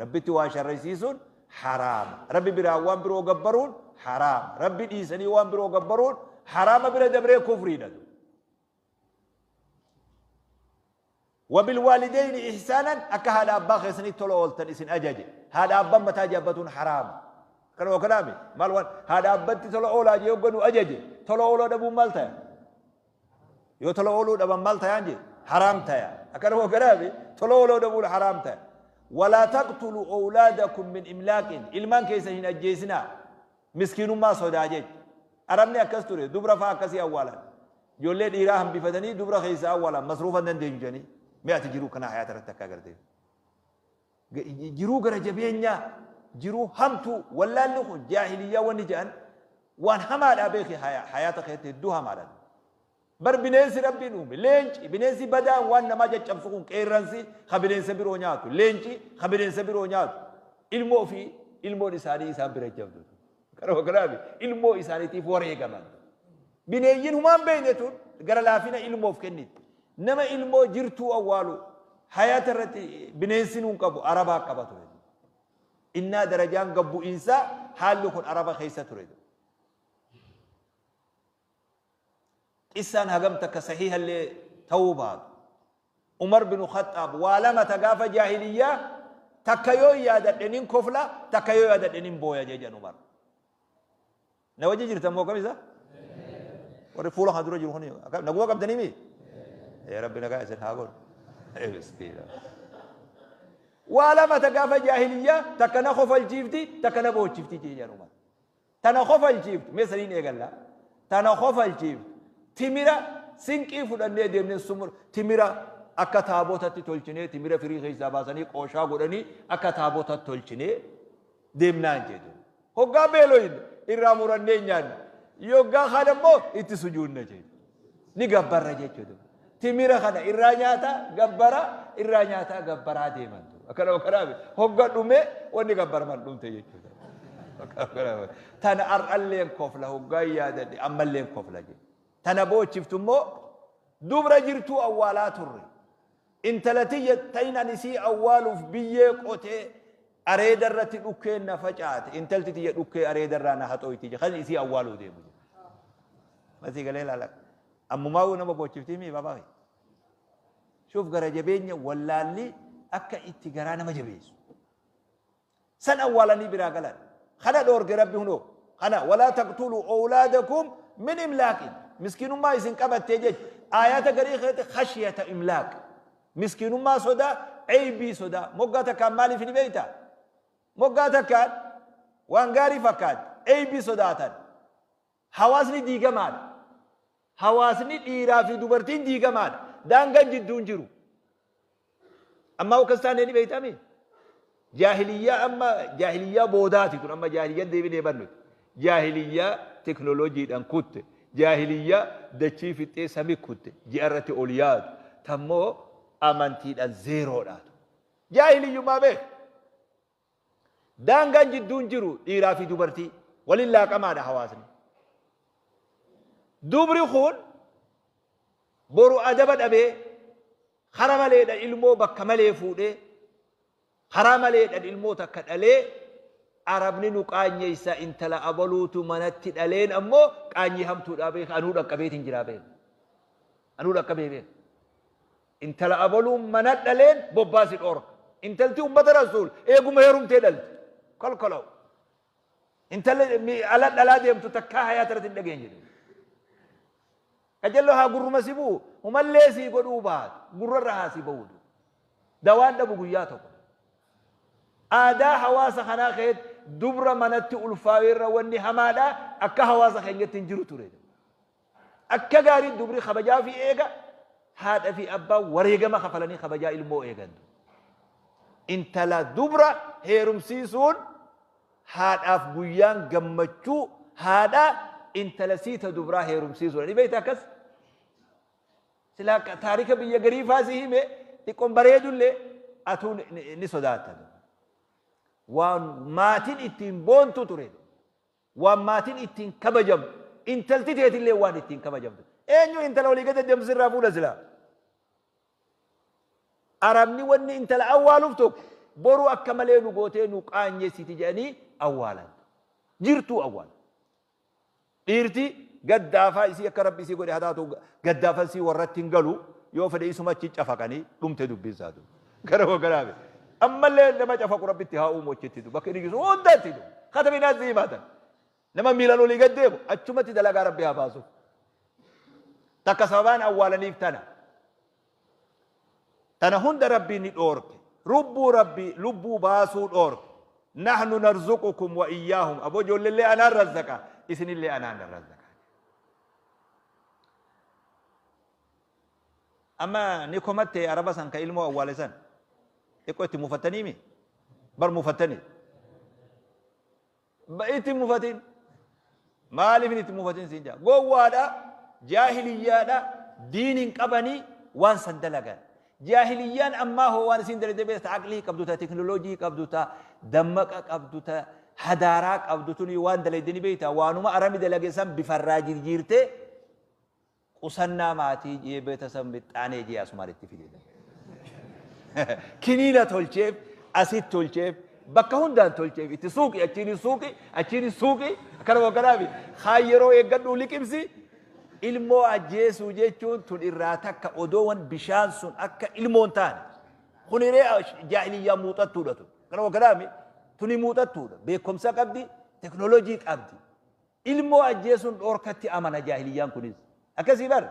Rabbitti waa sharraysiisuun haraama. Rabbi biraan waan biroo gabbaruun haraama. Rabbi dhiisanii waan biroo gabbaruun haraama bira dabree kufriidha. Wabilwaalideyni ihsaanan, akka haadha abbaa keessanii tola ooltan isin ajaje. Haadha abbaan mataa jaabbatuun haraama. Kanuma kanaami maal waan haadha abbatti tola oolaa jee hogganu ajaje, tola ooluu dhabuun maal taya? Yoo tola ooluu dhaban maal tayaan jee? Haraam taya. Akkanuma kanaami tola ooluu dhabuun haraam taya. Walaa taqtulu awlaadakum min imlaaqin, ilmaan keessan hin ajjeesinaa miskiinummaa sodaa jecha. Arabni akkas ture, dubra faa akkasii awwaalan. Ijoollee dhiiraa hambifatanii dubra keessaa awwaalan, masruufa hin dandeenyu jedhanii. Mee ati jiruu kanaa hayaata irratti akka agartee. Jiruu gara jabeenyaa, jiruu hamtuu, wallaalli kun jaahiliyyaa wanni jedhan waan hamaadhaa beeki, hayaata keessatti hedduu hamaadha. Bar bineensi Rabbiin uume leenci, bineensi badaan waan namaa caccabsu kun, qeerransi ka bineensa biroo nyaatu, leenci ka bineensa biroo nyaatu, ilmoo ofii ilmoon isaanii isaan bira jabdu. Kanuma kanaaf ilmoo isaaniitiif wareegaman. Bineeyyiin humaan beekne tun gara laafina ilmoof kenniti. Nama ilmoo jirtuu awwaalu hayaata irratti bineensi nuun qabu Arabaa qaba ture. Innaa darajaan gabbu'iinsaa haalli kun Araba keessa ture. Qissaan hagam takka sahiihallee ta'uu baatu. Umar binu Khaxxaab waa lama ta gaafa jaahiliyyaa Takka yoo yaadadhe nin kofla, takka yoo yaadadhe nin booya jee jedhan Umar. Na wajji jirtan moo kamisa? Warri fuula kana dura jiru kun naguma qabdanii mi? Ee Rabbi nagaa isin haa godhu. Ee miskiina. Waa lama ta gaafa jaahiliyyaa, takka na kofalchiifti, takka na boochifti jee jedhan Umar. Tana kofalchiiftu mee saniin eegalla. Tana kofalchiiftu timira sinqii fudhannee deemnee sumur timira akka taabotatti tolchinee, timira firii keessaa baasanii qooshaa godhanii akka taabotatti tolchinee deemnaan jedhu. Hoggaa beeloyne irraa murannee nyaanna. Yoggaa kaan ammoo itti sujuunna jedhu. Ni gabbarra jechuudha. Timira kana irraa nyaataa gabbara, irraa nyaataa gabbaraa deeman. Akkana kanaaf hogga dhume wanni gabbaraman dhumte jechuudha. Tana har'alleen kofla hoggaa yaadadhe, ammalleen kofla jedhe. Tana boochiftu immoo dubra jirtuu awwaalaa turre. Intala tiyya ta'in ani isii awwaaluuf biyyee qotee areeda irratti dhukkeen na facaate. Intalti tiyya dhukkee areeda irraa na haxooyti jedhe. Kan isii awwaaluu deemu jedhe. Masii galee ilaala. Ammumaa nama boochiftii mii babaa. Shuuf gara jabeenya wallaalli akka itti garaa nama jabeessu. San awwaalanii biraa galan. Kana dhoorge Rabbi hunoo. Kana walaa taqtuluu awlaadakum min imlaaqin. Miskiinummaa isin qabattee jecha. Aayaata garii keessatti khashyata imlaaq. Miskiinummaa sodaa, eybii sodaa. Moggaa takkaan maaliif ni beektaa? Moggaa takkaan waan gaarii fakkaatti. Eybii sodaatan. Hawaasni diigamaadha. Hawaasni dhiiraa fi dubartiin diigamaadha. Daangaan jidduu hin jiru. Ammaa akkas taanee ni beektami? Jaahiliyyaa amma jaahiliyyaa boodaati tun, amma jaahiliyyaa deebinee bannuti. Jaahiliyyaa teknooloojiidhaan kutte. Jaahiliyyaa dachii fixxee sami kutte. Ji'a irratti ol yaadu. Tammoo amantiidhaan zeeroodhaatu. Jaahiliyyummaa beek. Daangaan jidduu hin jiru, dhiiraa fi dubartii waliin laaqamaadha hawaasni. Dubri kun boru adaba dhabee kara maleedha ilmoo bakka malee fuudhee, karaa maleedhaan ilmoo takka dhalee, Arabni nu qaanyeessa, intala abaluutu manatti dhaleen ammoo qaanyii hamtuudhaa beeka, anuu dhaqqabeetiin jiraa beeka. Anuu dhaqqabee beeka. Intala abaluun mana dhaleen bobbaasi dhoorka. Intalti ummata Rasuul eeguma heerumtee dhalti. Kolkoloo. Intalli ala dhalaa deemtu takkaa hayaata irratti hin dhageenye jedhu. Qajeelloo haa gurruma si bu'u, humallee sii godhuu baatu, gurrarra haa si ba'uutu. Dawaan dhabu guyyaa tokko. Aadaa hawaasa kanaa keessatti dubra manatti ulfaa'u irra wanni hamaadha akka hawaasa keenyatti hin jiru ture. Akka gaarii dubri kabajaa fi eega, haadha fi abbaa wareegama kafalanii kabajaa ilmoo eegan. Intala dubra heerumsiisuun haadhaaf guyyaan gammachuu haadha intala siita dubraa heerumsiisuudha. Ni beekta akkas? Silaa taarika biyya garii faa si hime xiqqoon bareedullee atuu ni sodaatta. Waan maatiin ittiin boontu ture. Waan maatiin ittiin kabajamu, intalti teetillee waan ittiin kabajamtu. Eenyu intala olii gad deddeemtu sirraa fuudha silaa? Arabni wanni intala awwaaluuf tokko boru akka malee nu gootee nu qaanyessiti jedhanii awwaalan. Jirtuu awwaalan. Dhiirti gaddaafaa isii akka Rabbi isii godhe haa taatu, gaddaafa isii warratti hin galu, yoo fedhe isuma achi cafaqanii dhumte dubbiin isaatu. Gara wagaraabe. Ammallee nama cafaqu Rabbi itti haa uumu achitti bakka inni jiru hundatti katabii naas himaatan. Nama miilaan olii gad deemu achumatti dalagaa Rabbi haa baasu. Takka sababaan awwaalaniif tana. Tana hunda Rabbiin ni dhoorke. Lubbuu Rabbii lubbuu baasuu dhoorke. Nahnu narzuqukum wa iyyaahum. Aboo ijoolleellee anaan razzaqa, isinillee anaan razzaqa. Amma ni komatte Araba san ka ilmoo awwaale san. Xiqqoo itti mufattanii mi? Bar mufattanii. Itti mufatin. Maaliif itti mufatin siin jaa? Gowwaadha, jaahiliyyaadha, diin hin qabanii waan san dalagan. Jaahiliyyaan ammaa hoo waan isin dalagde beekta, aqlii qabdu, ta teknooloojii qabdu, ta dammaqa qabdu, ta hadaaraa qabdu tuni waan dalagde ni beekta. Waanuma arami dalage san bifarraa jirjiirtee qusannaa maatii jee beeta mixxaanee jee asumaan itti fide. Kiniina tolcheef, asit tolcheef, bakka hundaan tolcheef, itti suuqi, achiin suuqi, achiin suuqi, akkana akkanaafi kaan yeroo eeggadhu liqimsi. Ilmoo ajjeesuu jechuun tun irraa takka odoowwan bishaan sun akka ilmoon taane. Kun hiree jaahiliyyaa muuxattuudha tun. Kana kanaami tuni muuxattuudha. Beekumsa qabdi, teknoolojii qabdi. Ilmoo ajjeesuun dhoorkatti amana jaahiliyyaan kunis. Akkasii bar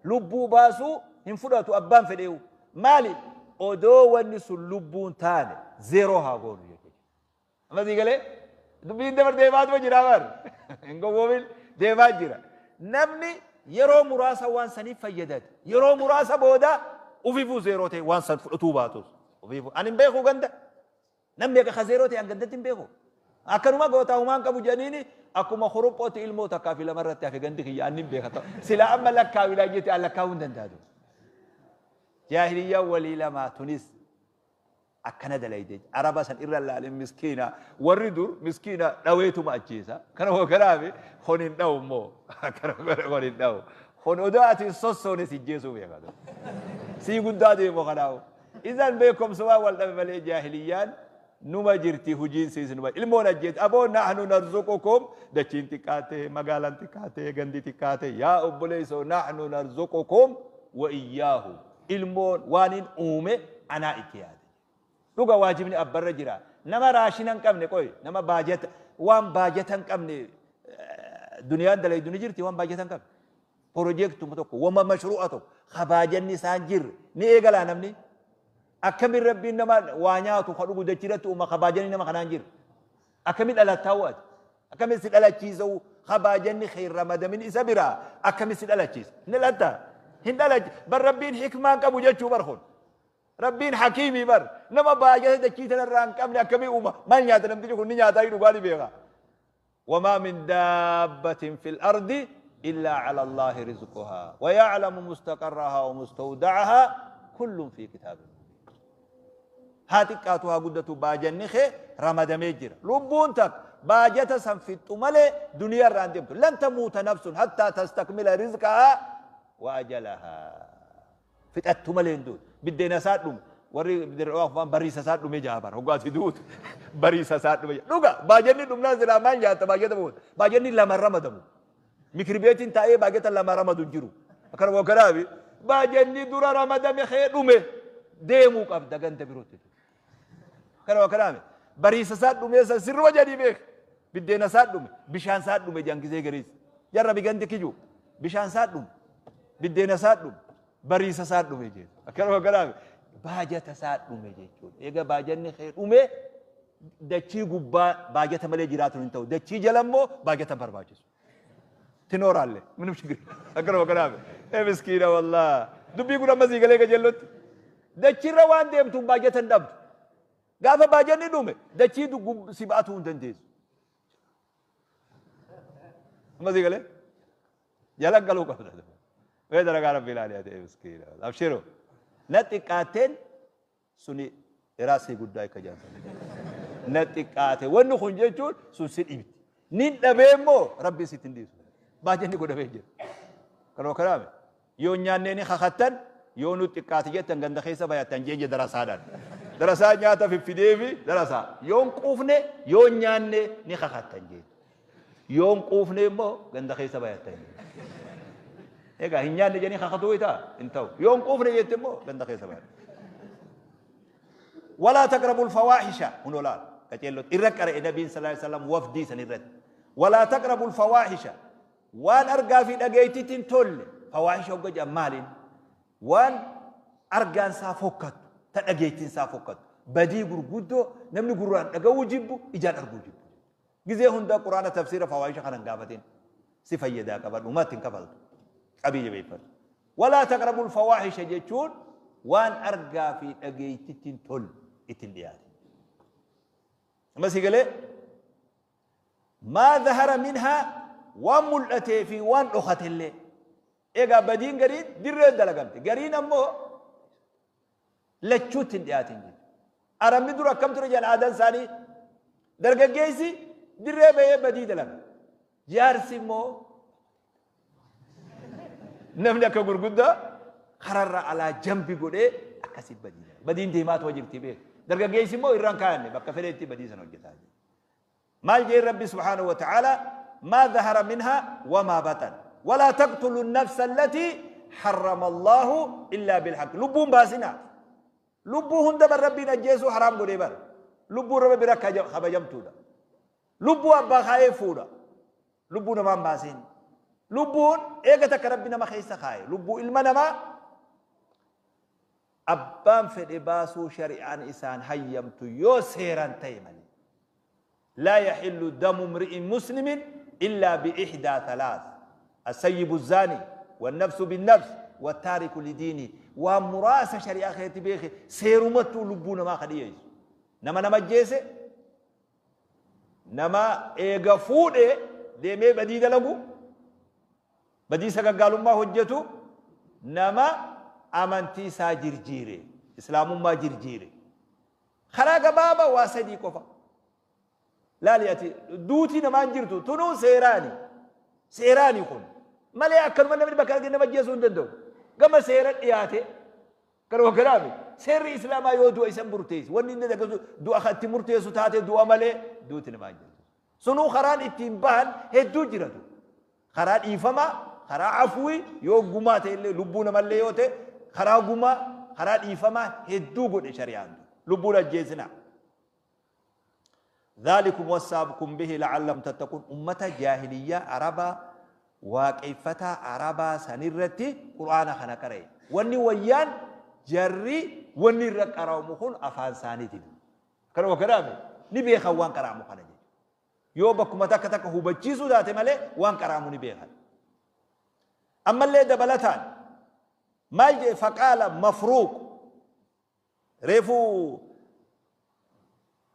lubbuu baasuu hin fudhatu abbaan fedheewu. Maali? Odoo wanni sun lubbuun taane zeeroo haa goonu jechuudha. Amma sii galee dubbiin dabar deemaatuma jira bar. Hin gowwoomin, deemaa jira. Namni yeroo muraasa waan saniif fayyadate, yeroo muraasa booda ufiifuu zeeroo ta'e waan san fudhatuu baatus. Ufiifuu. Ani hin beeku ganda. Namni akka ka zeeroo ta'e an gandatti hin beeku. Akkanuma gootaa humaan qabu jedhaniini akkuma kuruphootti ilmoo takkaa fi lama irratti hafe gandi kiyya anni hin beeka. Silaa amma lakkaawilaa jette an lakkaawuu hin danda'atu. Jaahiliyyaan walii lamaa tunis akkana dalayde. Araba san irra laalin, miskiina. Warri dur miskiina dhaweetuma ajjeesa. Kana hoo kanaafi kun hin dhawu immoo. Kana kun hin dhawu. Kun odoo ati hin sossoone si ajjeesuu beeka. Sii guddaa deemu kanaafu. Isan beekumsumaan wal dhabe malee jaahiliyyaan numa jirti, hujiin siis numa ilmoon ajjeeti. Aboo, nahnu narzuqukum, dachiin xiqqaate, magaalaan xiqqaate, gandi xiqqaate, yaa obboleessoo, nahnu narzuqukum wa iyyaahu, ilmoon waan hin uume anaa itti yaade. Dhuga waajibni abbarra jira. Nama raashina hin qabne qoy, nama baajata, waan baajata hin qabne duniyaan dalaydu ni jirti. Waan baajata hin qabne, piroojeektuma tokko, wama mashru'a tokko ka baajanni isaan jirre ni eegalaa namni? Akkamin Rabbiin nama waa nyaatu ka dhugu dachirratti uuma ka baajanni nama kanaan jirre? Akkamin dhalattaa ati? Akkamin si dhalachiisa'u ka baajanni kee ramadamin isa biraa? Akkamin si dhalachiisa? Hin dhalatta, hin dhalachi bar. Rabbiin hikmaan qabu jechuu bar. Kun Rabbiin hakiimii bar. Nama baajata dachii tanarraa hin qabne akkamii uuma? Maal nyaata namtichi kun? Ni nyaataa, dhugaa ni beeka. وما من دابة في الأرض إلا على الله رزقها ويعلم مستقرها ومستودعها كل في كتاب مبين. Haa xiqqaatu haa guddatu baajanni kee ramadamee jira. Lubbuun takka baajata san fixxu malee duniyaa irraa hin deemtu. لن تموت نفس حتى تستكمل رزقها وأجلها. Fixattu malee hin duutu. Biddeena isaa dhume warri afaan bariisa isaa dhume jaabar hoggaati duutu bariisa isaa dhume. Dhuga baajanni dhumnaan silaa maal nyaatta baajata booda? Baajanni lama ramadamu. Mikirbeetiin taa'ee baajata lama ramadu hin jiru. Akkana kanaafi baajanni dura ramadame kee dhume, deemuu qabda ganda birootti. Kana kanaafi bariisa isaa dhume san sirruma jedhii beek. Biddeena isaa dhume, bishaan isaa dhume jangisee gariis. Jarra bigandi kiju bishaan isaa dhume, biddeena isaa dhume, bariisa isaa dhume jechuudha. Akkana kanaafi baajata isaa dhume jechuudha. Egaa baajanni kee dhume, dachii gubbaa baajata malee jiraatu hin ta'u. Dachii jala immoo baajata barbaachisu. ትኖራለህ ምንም ችግር። Akkana kanaafi ee miskiina wallah, dubbii kun amma sii galee qajeellotti. Dachiirra waan deemtuun baajata hin dhabdu. Gaafa baajanni dhume dachii si ba'atuu hin dandeessu. Amma sii galee jala galuu qabda. Mee dalagaa Rabbi ilaali ati, miskiina, abshiru. Na xiqqaateen suni iraasii guddaa akka jaansan. Na xiqqaate wanni kun jechuun sun si dhibdi. Nin dhabee immoo Rabbi sitti hin dhiisu. Baajanni godhamee jira. Kanuma kanaame yoo nyaannee ni kakattan, yoo nu xiqqaate jettan ganda keessa bayattan jeeje darasaadhaan. Darasaa nyaata fiffidee fi darasaa yoo hin quufne, yoo nyaanne ni kakattan jeeje. Yoo hin quufne immoo ganda keessa bayattan jeeje. Egaa hin nyaanne jedhanii kakatuu itaa hin ta'u. Yoo hin quufne jette immoo ganda keessa bayattan. ولا تقربوا الفواحش، هنا لا كجلوت إرقر النبي صلى الله عليه وسلم وفدي سنرد. ولا تقربوا الفواحش، waan argaa fi dhageettiitti tolle. Fawaahisha hogga jedhan maaliin? Waan argaan isaa fokkattu, ta dhageettiin isaa fokkattu, badii gurguddoo namni gurraan dhaga'uu jibbu, ijaan arguu jibbu. Gizee hunda Quraana tafsiira fawaahisha kanan gaafatin si fayyadaa qabadhu, umatti hin kafaltu, qabii jabeeffadhu. ولا تقربوا الفواحش jechuun waan argaa fi dhageettiitti hin tolle ittiin dhiyaate. Amma si galee? ما ظهر منها, waan mul'atee fi waan dhokatellee. Egaa badiin gariin dirreen dalagamte, gariin ammoo lachuutti hin dhiyaatin jechuudha. Arabni dura akkam ture jedhan aadaan isaanii? Dargaggeessi dirree bahee badii dalaga. Jaarsi immoo, namni akka gurguddaa kararra alaa jambi godhee akkasii badii dalaga. Badiin deemaatu jirti beeku. Dargaggeessi immoo irraan kaayanne bakka fedhetti badii sana hojjetaa jira. Maal jee Rabbi سبحانه وتعالى؟ ما ظهر منها وما بطن. ولا تقتلوا النفس التي حرم الله إلا بالحق. Lubbuun baasinaa. Lubbuu hunda bar Rabbiin ajjeesuu haraam godhee bar. Lubbuun Rabbi bira kabajamtuudha. Lubbuu abbaa kaayee fuudha. Lubbuu namaa hin baasiin. Lubbuun eega takka Rabbi nama keessa kaaye. Lubbuu ilma namaa abbaan fedhe baasuu shari'aan isaan hayyamtu yoo seeraan ta'e malee. Laa yaxillu damu mri'in muslimin illaa bi'ihdaa thalaas. Assayyibu zaani, wannafsu binnafs, wattaariku lidiini. Waan muraasa shari'aa keessatti beeke seerumattuu lubbuu namaa ka dhiyeessu. Nama nama ajjeese, nama eega fuudhe deemee badii dalagu, badii sagaggaalummaa hojjetu, nama amantii isaa jirjiire, islaamummaa jirjiire. Karaa gabaabaa waa sadii qofa. Laali ati duutii namaan jirtu tunuu seeraani. Seeraani kun. Malee akkanuma namni bakka arge nama ajjeesuu hin danda'u. Gama seera dhiyaate Kanuma kanaaf seerri Islaamaa yoo du'a isa murteessu wanni inni dagasu du'a kan itti murteessu taate du'a malee duuti namaa hin jirtu. Sunuu karaan ittiin bahan hedduu jiratu. Karaa dhiifamaa, karaa afwii yoo gumaa ta'e illee lubbuu namallee yoo ta'e karaa gumaa, karaa dhiifamaa hedduu godhe shari'aan. Lubbuun ajjeesinaa. Dhaalikum wassaakum bihi la'allakum tattaquun. Ummata jaahiliyyaa Arabaa waaqeffataa Arabaa sanirratti Qur'aana kana qara'e. Wanni wayyaan jarri wanni irra qara'amu kun afaan isaaniitiin. Kanuma kanaaf ni beekan waan qara'amu kana jechuudha. Yoo bakkuma takka takka hubachiisuu taate malee waan qara'amu ni beekan. Ammallee dabalataan maal jedhe? Faqaala mafruuq. Reefu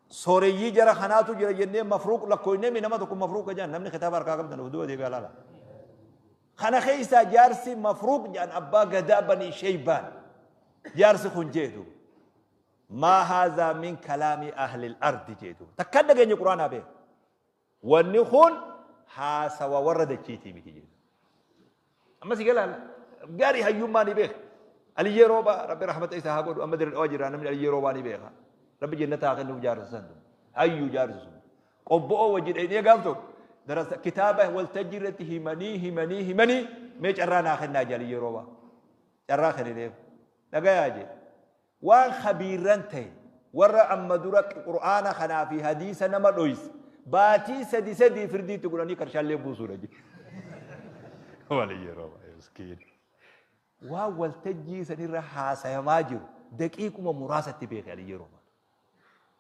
sooreyyii jara kanaatu jira jennee mafruuq lakkooynee mi nama tokko mafruuqa jedhan namni kitaaba harkaa qabdan of duuba deebi'aa laala. Kana keessaa jaarsi mafruuq jedhan abbaa gadaa banii sheeybaan jaarsi kun jeetu. Maa haazaa min kalaami ahlil ardi jeetu. Takkaan dhageenye quraanaa beeku. Wanni kun haasawa warra dachiitii miti jedhu. Amma si galaan gaarii hayyummaa ni beeka. Aliyyee Roobaa Rabbi rahmata isaa haa godhu, amma dirre dhawaa jira namni Aliyyee Roobaa ni beeka. Rabbi jannata haa kennuuf jaarsa san. Hayyuu jaarsa sun. Qobbo'oo wajji dhaynee gaaf tokko darasa kitaaba waltajjii irratti himanii himanii himanii mee carraa naa kennaa jee Aliyyee Roobaa. Carraa kennineef. Dhagayaa jee. Waan khabiirran tahe, warra amma dura Qur'aana kanaa fi hadiisa nama dhoyse, baatii sadi sadii firdii itti godhanii qarshaallee buusuudha jedhe. Wali yeroo baay'ee miskiin. Waan waltajjii sanirra haasayamaa jiru daqiiquma muraasatti beeke Aliyyi yeroo baay'ee.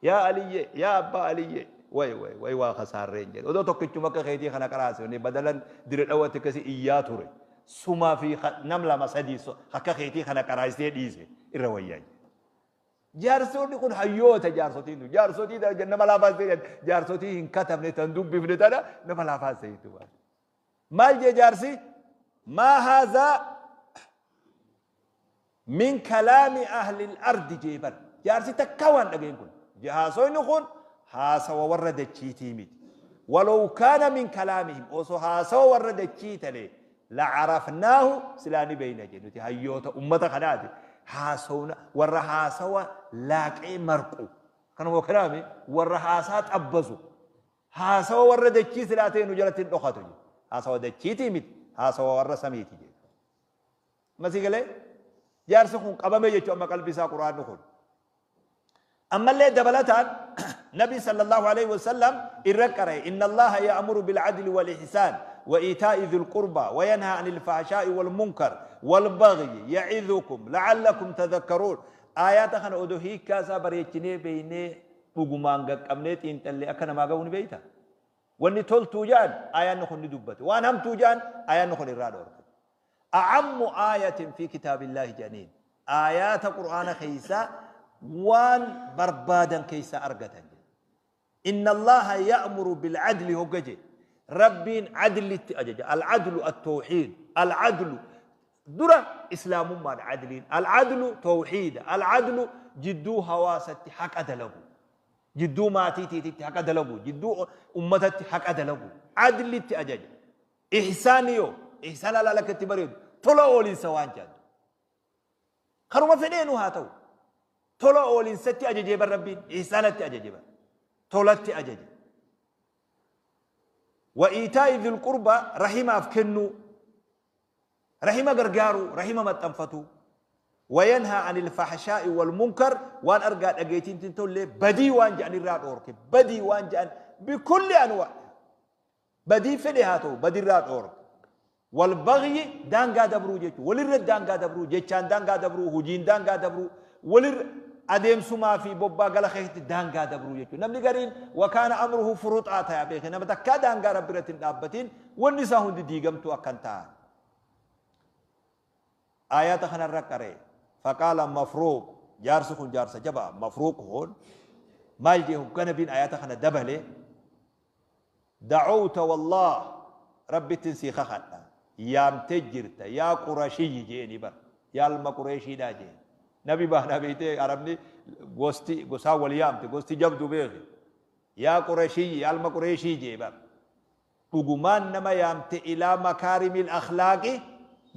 Yaa Aliyyee, yaa abbaa Aliyyee, way way way waa kasaarreen jedhe. Odoo tokkichuma akka keetii kana qaraasifne badalan dire dhawatti akkasi iyyaa ture. Sumaa fi nam lama sadii akka keetii kana qaraasisee dhiise irra wayyaa jedhe. Jaarsonni kun hayyoota jaarsotiin tun. Jaarsotii tana nama laafaan seetan jaarsotii hin katabne tan dubbifne tana nama laafaan seetu. Maal jee jaarsi? Maa haazaa Min kalaami ahlil ardi jee bar. Jaarsi takkaa waan dhagahin kun. Haasoyni kun haasawa warra dachiitii miti. Walow kaana min kalaamihim osoo haasawa warra dachii talee la'arafnaahu silaa ni beeyna jee nuti hayyoota ummata kanaati. Haasawna warra haasawa laaqee marqu. Kanuma kanaami warra haasaa xabbasu. Haasawa warra dachii silaa ta'e nu jalatti hin dhokatu jee. Haasawa dachiitii miti haasawa warra samiiti jee. Amma sii galee? Jaarsi kun qabame jechuun amma qalbii isaa Qur'aanni kun. Ammallee dabalataan Nabi sallallahu alaihi wasallam irra qara'e, inna Allaha ya'muru bil adli wal ihsaan wa itaa'i dhil qurba wa yanha anil fahshaa'i wal munkar wal baghyi ya'idhukum la'allakum tadhakkaruun. Aayaata kana odoo hiikkaa isaa bareechinee beeynee dhugumaan gaqqabnee xiinxallee akka namaa gahu ni beeyta. Wanni toltuu ja'an aayaanni kun ni dubbate. Waan hamtuu ja'an aayaanni kun irraa dhoorke. A'ammu aayatin fi kitaabillaahi jedhaniin. Aayaata Qur'aana keessaa waan barbaadan keessaa argatan jedhe. Inna Allaaha ya'muru bil'adli hogga jedhe. Rabbiin adlitti ajaja. Al-adlu at-tawhiid. Al-adlu dura islaamummaadha adliin. Al-adlu tawhiida. Al-adlu jidduu hawaasatti haqa dalagu. Jidduu maatiitiitti haqa dalagu. Jidduu ummatatti haqa dalagu. Adlitti ajaja. Ihsaanni yoo? Ihsaan alaal akka itti bareedu. Tola oolinsa waan jedhan. Karuma fedheenu haa ta'u. Tola oolinsatti ajajee bar Rabbiin. Ihsaanatti ajaje bar. Tolatti ajaje. Wa iitaa'i dhil qurbaa rahimaaf kennuu. Rahima gargaaruu, rahima maxxanfatuu. Wayanhaa anil fahshaa'i wal munkar, waan argaa dhageetiin hin tolle, badii waan jedhan irraa dhoorke. Badii waan jedhan bikulli anwaa, badii fedhe haa ta'u, badirraa dhoorke. Wal baghyi, daangaa dabruu jechuudha. Walirra daangaa dabruu, jechaan daangaa dabruu, hojiin daangaa dabruu, walirra adeemsumaa fi bobbaa gala keessatti daangaa dabruu jechuudha. Namni gariin wakaana amruhu furuxaa ta'a beeke, nama takkaa daangaa Rabbi irratti hin dhaabbatiin, wanni isaa hundi diigamtuu akkan ta'a. Aayaata kanarra qaree faqaala Mafruuq, jaarsi kun jaarsa jabaa. Mafruuq kun maal jee hogga Nabiin aayaata kana dabale? Da'awta wallah, Rabbittin sii kakadha, yaamtee jirta yaa Qurashiyyi jeeni bar, yaa ilma Qureeshiidhaa jeen. Nabi baanaa beeytee, Arabni gosti gosaa wal yaamte, gosti jabdu beeki. Yaa Qurashiyyi, yaa ilma Qureeshii jee bar. Dhugumaan nama yaamte, ilaa makaarimil akhlaaqi,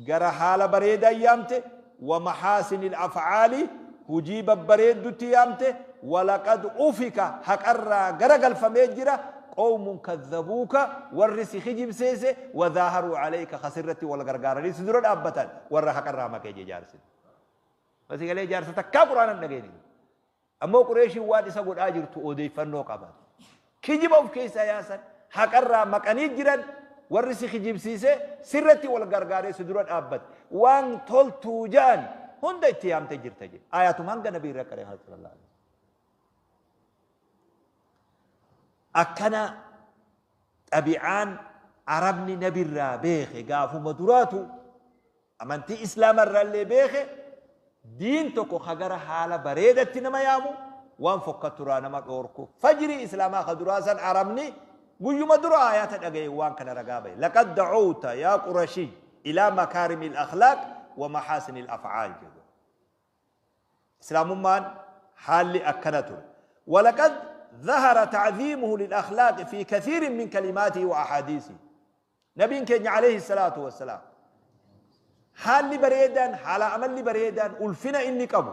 gara haala bareedaa yaamte, wa mahaasinil af'aali, hujii babbareeddutti yaamte. Walaqad ufika, haqarraa gara galfamee jira, qawmun kadhabuuka, warri si kijibseese, wadaaharuu alayka, kasirratti wal gargaaranii si dura dhaabbatan, warra haqarraa maqee jee jaarsi. Basi galee jaarsa takkaa Qur'aana hin dhageenye. Ammoo Qureeshiin waan isa godhaa jirtu odeeffannoo qaban. Kijiba of keessaa yaasan, haqarraa maqanii jiran, warri si kijibsiise sirratti wal gargaaree si dura dhaabbate. Waan toltuu ja'an hunda itti yaamtee jirta jedhe. Ayatuma hanga Nabii irra qaree sallallahu alaihi. Akkana xabi'aan Arabni Nabirraa beeke gaafuma duraatu, amantii Islaama irraallee beeke, diin tokko ka gara haala bareedatti nama yaamu, waan fokkatturaa nama dhoorku. Fajrii Islaamaa ka duraa san Arabni guyyuma dura aayaata dhagaye waan kana ragaa bahe. Laqad da'awta yaa Qurashiy ilaa makaarimil akhlaaq wa mahaasinil af'aal jedhu. Islaamummaan haalli akkana ture. Walaqad dhahara ta'ziimuhu lil akhlaaqi fi kathiirin min kalimaatihi wa ahaadiisihi. Nabiin keenya alayhi salaatu wassalaam haalli bareedaan, haala amalli bareedaan, ulfina inni qabu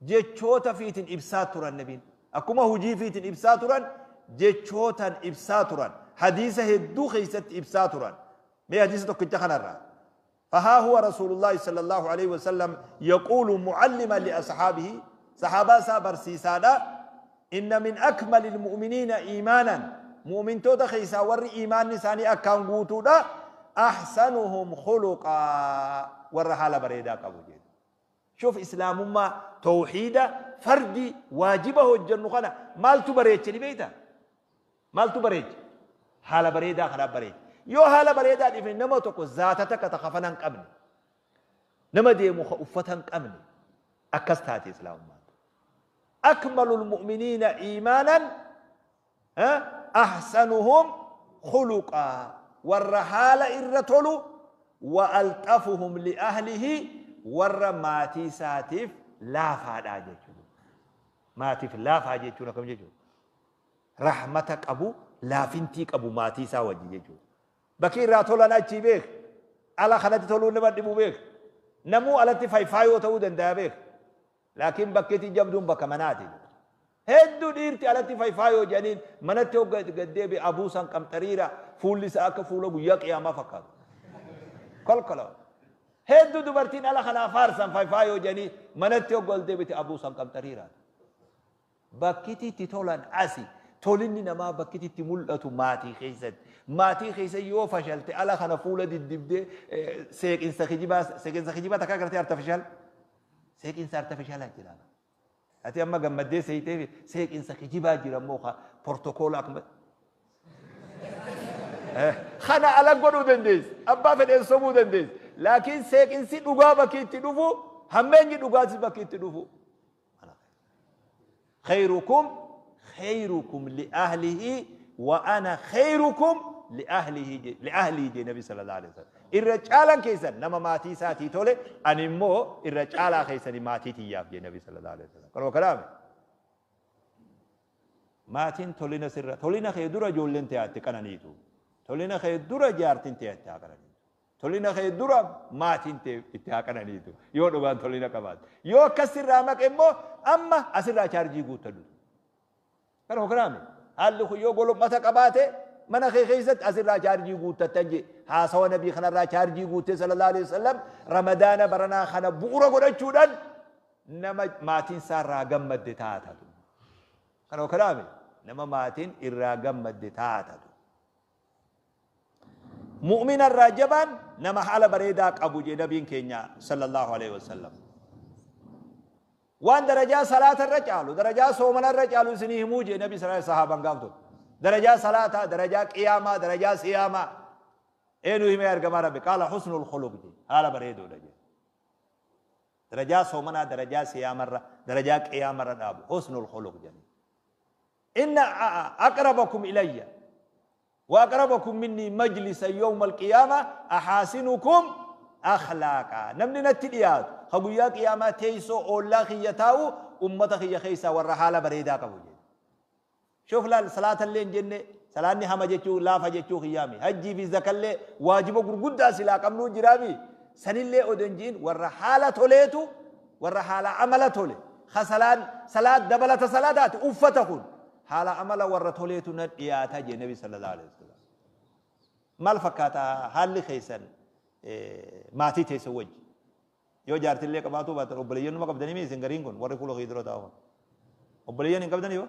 jechoota fiitin ibsaa turan Nabiin. Akkuma hujii fiitin ibsaa turan, jechootan ibsaa turan. Hadiisa hedduu keessatti ibsaa turan. Mee hadiisa tokkicha kanarraa. فها هو رسول الله صلى الله عليه وسلم يقول معلما لأصحابه، صحابة سا برسيسادا، إن من أكمل المؤمنين إيمانا، مؤمن توتا خيسا ور إيمان نساني أكان قوتودا، أحسنهم خلقا، ور حال بريدا قبو جيد. شوف إسلام ما توحيد فردي واجبه الجنة خنا مالتو بريتش بيتا، مالتو بريتش حال بريدا خنا بريد. Yoo haala bareedaa dhifne, nama tokko zaata takka ta kafana hin qabne, nama deemu ka uffata hin qabne, akkas taate Islaamummaan. Akmalul mu'miniina iimaanan ahsanuhum khuluqaa, warra haala irra tolu, wa alxafuhum li ahlihi, warra maatii isaatiif laafaadha jechuudha. Maatiif laafaa jechuun akkam jechuudha? Rahmata qabu, laafintii qabu maatii isaa wajji jechuudha. Bakki irraa tolan achii beek. Ala kanatti toluun nama dhibu beek. Namuu alatti fayfaayoo ta'uu danda'a beek. Laakiin bakkeetti jabduun bakka manaati. Hedduu dhiirti alatti fayfaayoo jedhaniin manatti hogga gaddeebi abuusan qamxariira, fuulli isaa akka fuula guyyaa qiyaamaa fakkaatu. Kolkola. Hedduu dubartiin ala kanaa faarsan fayfaayoo jedhanii manatti hogga ol deebite abuusan qamxariira. Bakkiti itti tolan asi. Tolinni namaa bakkiti itti mul'atu maatii keessatti. Maatii keessa yoo fashalte, ala kana fuula diddibdee seeqinsa kijibaa, seeqinsa kijibaa takka agartee, artificial. Seeqinsa artificial jira. Ati amma gammaddee seeyitee, seeqinsa kijibaa jira immoo ka protokoola akkuma. Kana ala godhuu dandeessi. Abbaa fedheen sobuu dandeessi. Laakiin seeqinsi dhugaa bakki itti dhufu, hammeenyi dhugaatis bakki itti dhufu. خيركم خيركم لأهله وأنا خيركم لأهله، لأهلي جee Nabi sallallahu alaihi wasallam. Irra caalaan keessan nama maatii isaatii tole, ani immoo irra caalaa keessanii maatii tiyyaaf jee Nabi sallallahu alaihi wasallam. Kanuma kalaame. Maatiin tolina sirra, tolina kee dura ijoolleen ta'aatti qananiitu. Tolina kee dura jaartiin ta'aatti haa qananiitu. Tolina kee dura maatiin ta'e itti haa qananiitu. Yoo dhugaan tolina qabaatte. Yoo akkas sirraa maqe immoo amma asirraa chaarjii guuttadhu. Kanuma kalaame. Haalli kun yoo golomata qabaate Mana kee keessatti asirraa chaarjii guuttattan jee. Haasawa nabii kanarraa chaarjii guuttee sallallahu alaihi wasallam Ramadaana baranaa kana bu'ura godhachuudhaan nama maatiin isaa irraa gammadde taatatu. Kana kalaame nama maatiin irraa gammadde taatatu. Mu'mina irraa jabaan nama haala bareedaa qabu jee nabiin keenya sallallahu alaihi wasallam. Waan darajaa salaata irra caalu, darajaa soomana irra caalu isinii himuu jee nabi sallallahu sahaaban gaaf tokko. Darajaa salaataa, darajaa qiyaamaa, darajaa siyaamaa. Eenyu himee argamaa rabbi? Qaala husnul khuluq jee haala bareedoodha jee. Darajaa soomanaa, darajaa siyaamarra, darajaa qiyaamarra dhaabu husnul khuluq jedhanii. Inna aqrabakum ilayya wa aqrabakum minni majlisa yawma alqiyaama ahaasinukum akhlaaqa. Namni natti dhiyaatu ka guyyaa qiyaamaa teessoo oollaa kiyya taa'u ummata kiyya keessaa warra haala bareedaa qabu jedhe. Shoof laal, salaata illee hin jenne, salaanni hama jechuu laafa jechuu kiyyaami. Hajjii fi zakallee waajiba gurguddaa silaa qabnuu jiraami. Sanillee odoo hin jiin warra haala toleetu, warra haala amala tole ka salaan salaat dabalata salaataati uffata kun haala amala warra toleetu na dhiyaata jee nabi sallallahu alaihi wasallam. Maal fakkaata haalli keessan maatii teessan wajji? Yoo jaartillee qabaatuu baatan obboleeyyan numa qabdanii mi isin gariin kun warri fuula kiyya dura taa'u? Obboleeyyan hin qabdanii yoo?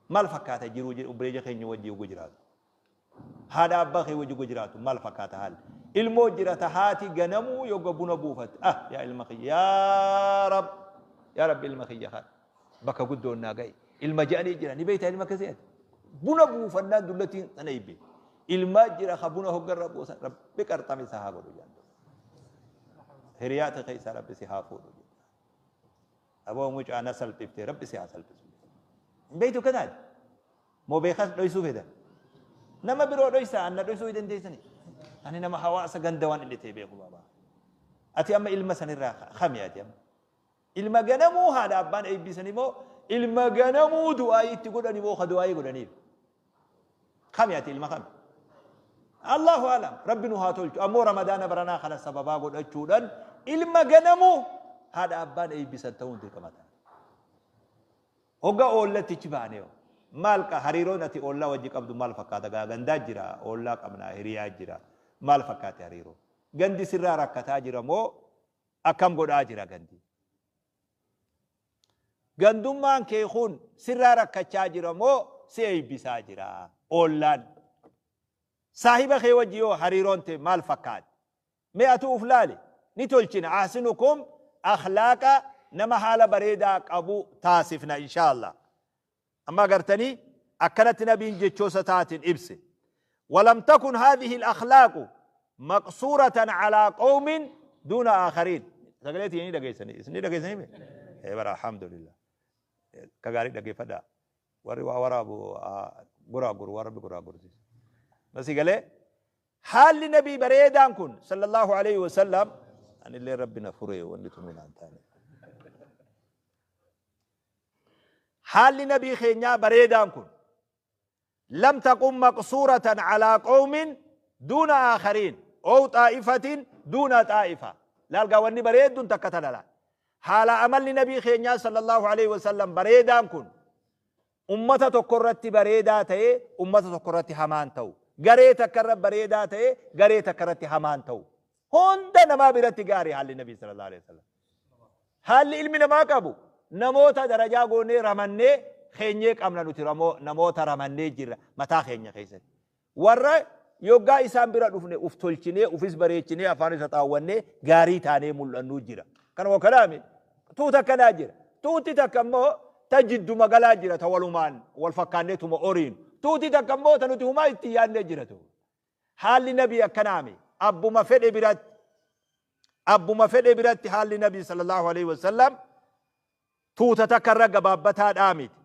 Maal fakkaata jiruu obboleeyya keenya wajji yogguu jiraatu? Haadha abbaa kee wajji yogguu jiraatu maal fakkaata haalli? Ilmoo jirata haati ganamuu yogga buna buufatte. Ah, yaa ilma kiyya, yaa rab, yaa rabbi ilma kiyya kana bakka guddoon naa ga'i. Ilma je'anii jira ni beektaa ilma akkasii ati? Buna buufannaan dullattiin sana eebbe. Ilmaa jira ka buna hoggarra buusan rabbi qarxame isaa haa godhu jedhan. Hiriyaa ta'e keessaa rabbi si haa fuudhu jedhan. Aboo mucaa na salphiftee rabbi si haa salphisu. Hin beektu akkanaati. Moo beekas dhoysuu feetan? Nama biroo dhoysaa anna dhoysuu hin dandeessani. Ani nama hawaasa ganda waan inni ta'e beeku baabaa. Ati amma ilma sanirraa kami ati amma? Ilma ganamuu haadha abbaan eebbisani moo ilma ganamuu du'aayii itti godhani moo ka du'aayii godhaniif? Kami ati ilma kami? Allahu alam, rabbi nu haa tolchu. Ammoo Ramadaana baranaa kana sababaa godhachuudhaan ilma ganamuu haadha abbaan eebbisan ta'uun dirqama ta'a. Hogga oollatti ichi baanee hoo? Maal qa hariiroon ati oollaa wajji qabdu maal fakkaata? Gaa gandaa jira, oollaa qabna, hiriyaa jira. Maal fakkaate hariiroo? Gandi sirraa rakkataa jira moo akkam godhaa jira gandi? Gandummaan kee kun sirraa rakkachaa jira moo si eebbisaa jira? Oollaan. Saahiba kee wajji yoo hariiroon tee maal fakkaatti? Mee atuu uf laali. Ni tolchina. Ahsinukum akhlaaqa, nama haala bareedaa qabu taasifna inshaa Allah. Amma agartanii akkanatti nabiin jechoosa taatiin ibse. Walam takun haadhihi al-akhlaaqu maqsuuratan alaa qawmin duuna aakhariin. Sagalee tiyya ni dhageessanii? Isin ni dhageessanii mee? Ee bara, alhamdulillah. Akka gaarii dhaggeeffadhaa. Warri waa waraabu goraa goru waan rabbi goraa gorsiisa. Masii galee haalli nabii bareedaan kun sallallahu alaihi wasallam anillee rabbi na furee wanni tunu naan taane. Haalli nabii keenyaa bareedaan kun lam taqum maqsuuratan alaa qawmin duuna aakhariin ow xaa'ifatin duuna xaa'ifa. Laal gaa, wanni bareedduun takka tana laal. Haala amalli nabii keenyaa sallallahu alaihi wasallam bareedaan kun ummata tokko irratti bareedaa ta'ee ummata tokko irratti hamaan ta'u. Garee takka irra bareedaa ta'ee garee takka irratti hamaan ta'u. Hunda namaa biratti gaarii haalli nabii sallallahu alaihi wasallam. Haalli ilmi namaa qabu namoota darajaa goonee ramannee keenyee qabna nuti, namoota ramannee jirra mataa keenya keessatti. Warra yoggaa isaan bira dhufne uf tolchinee, ufis bareechinee, afaan isa xaawwannee gaarii taanee mul'annuu jira. Kanuma kanaami tuuta akkanaa jira. Tuuti takka immoo ta jiddu magalaa jira, ta walumaan wal fakkaannee tuma oriinu. Tuuti takka immoo ta nuti humaa itti yaadnee jira tu. Haalli nabii akkanaami. Abbuma fedhe biratti, abbuma fedhe biratti haalli nabii sallallahu alaihi wasallam tuuta takka irra gabaabbataadhaa miti.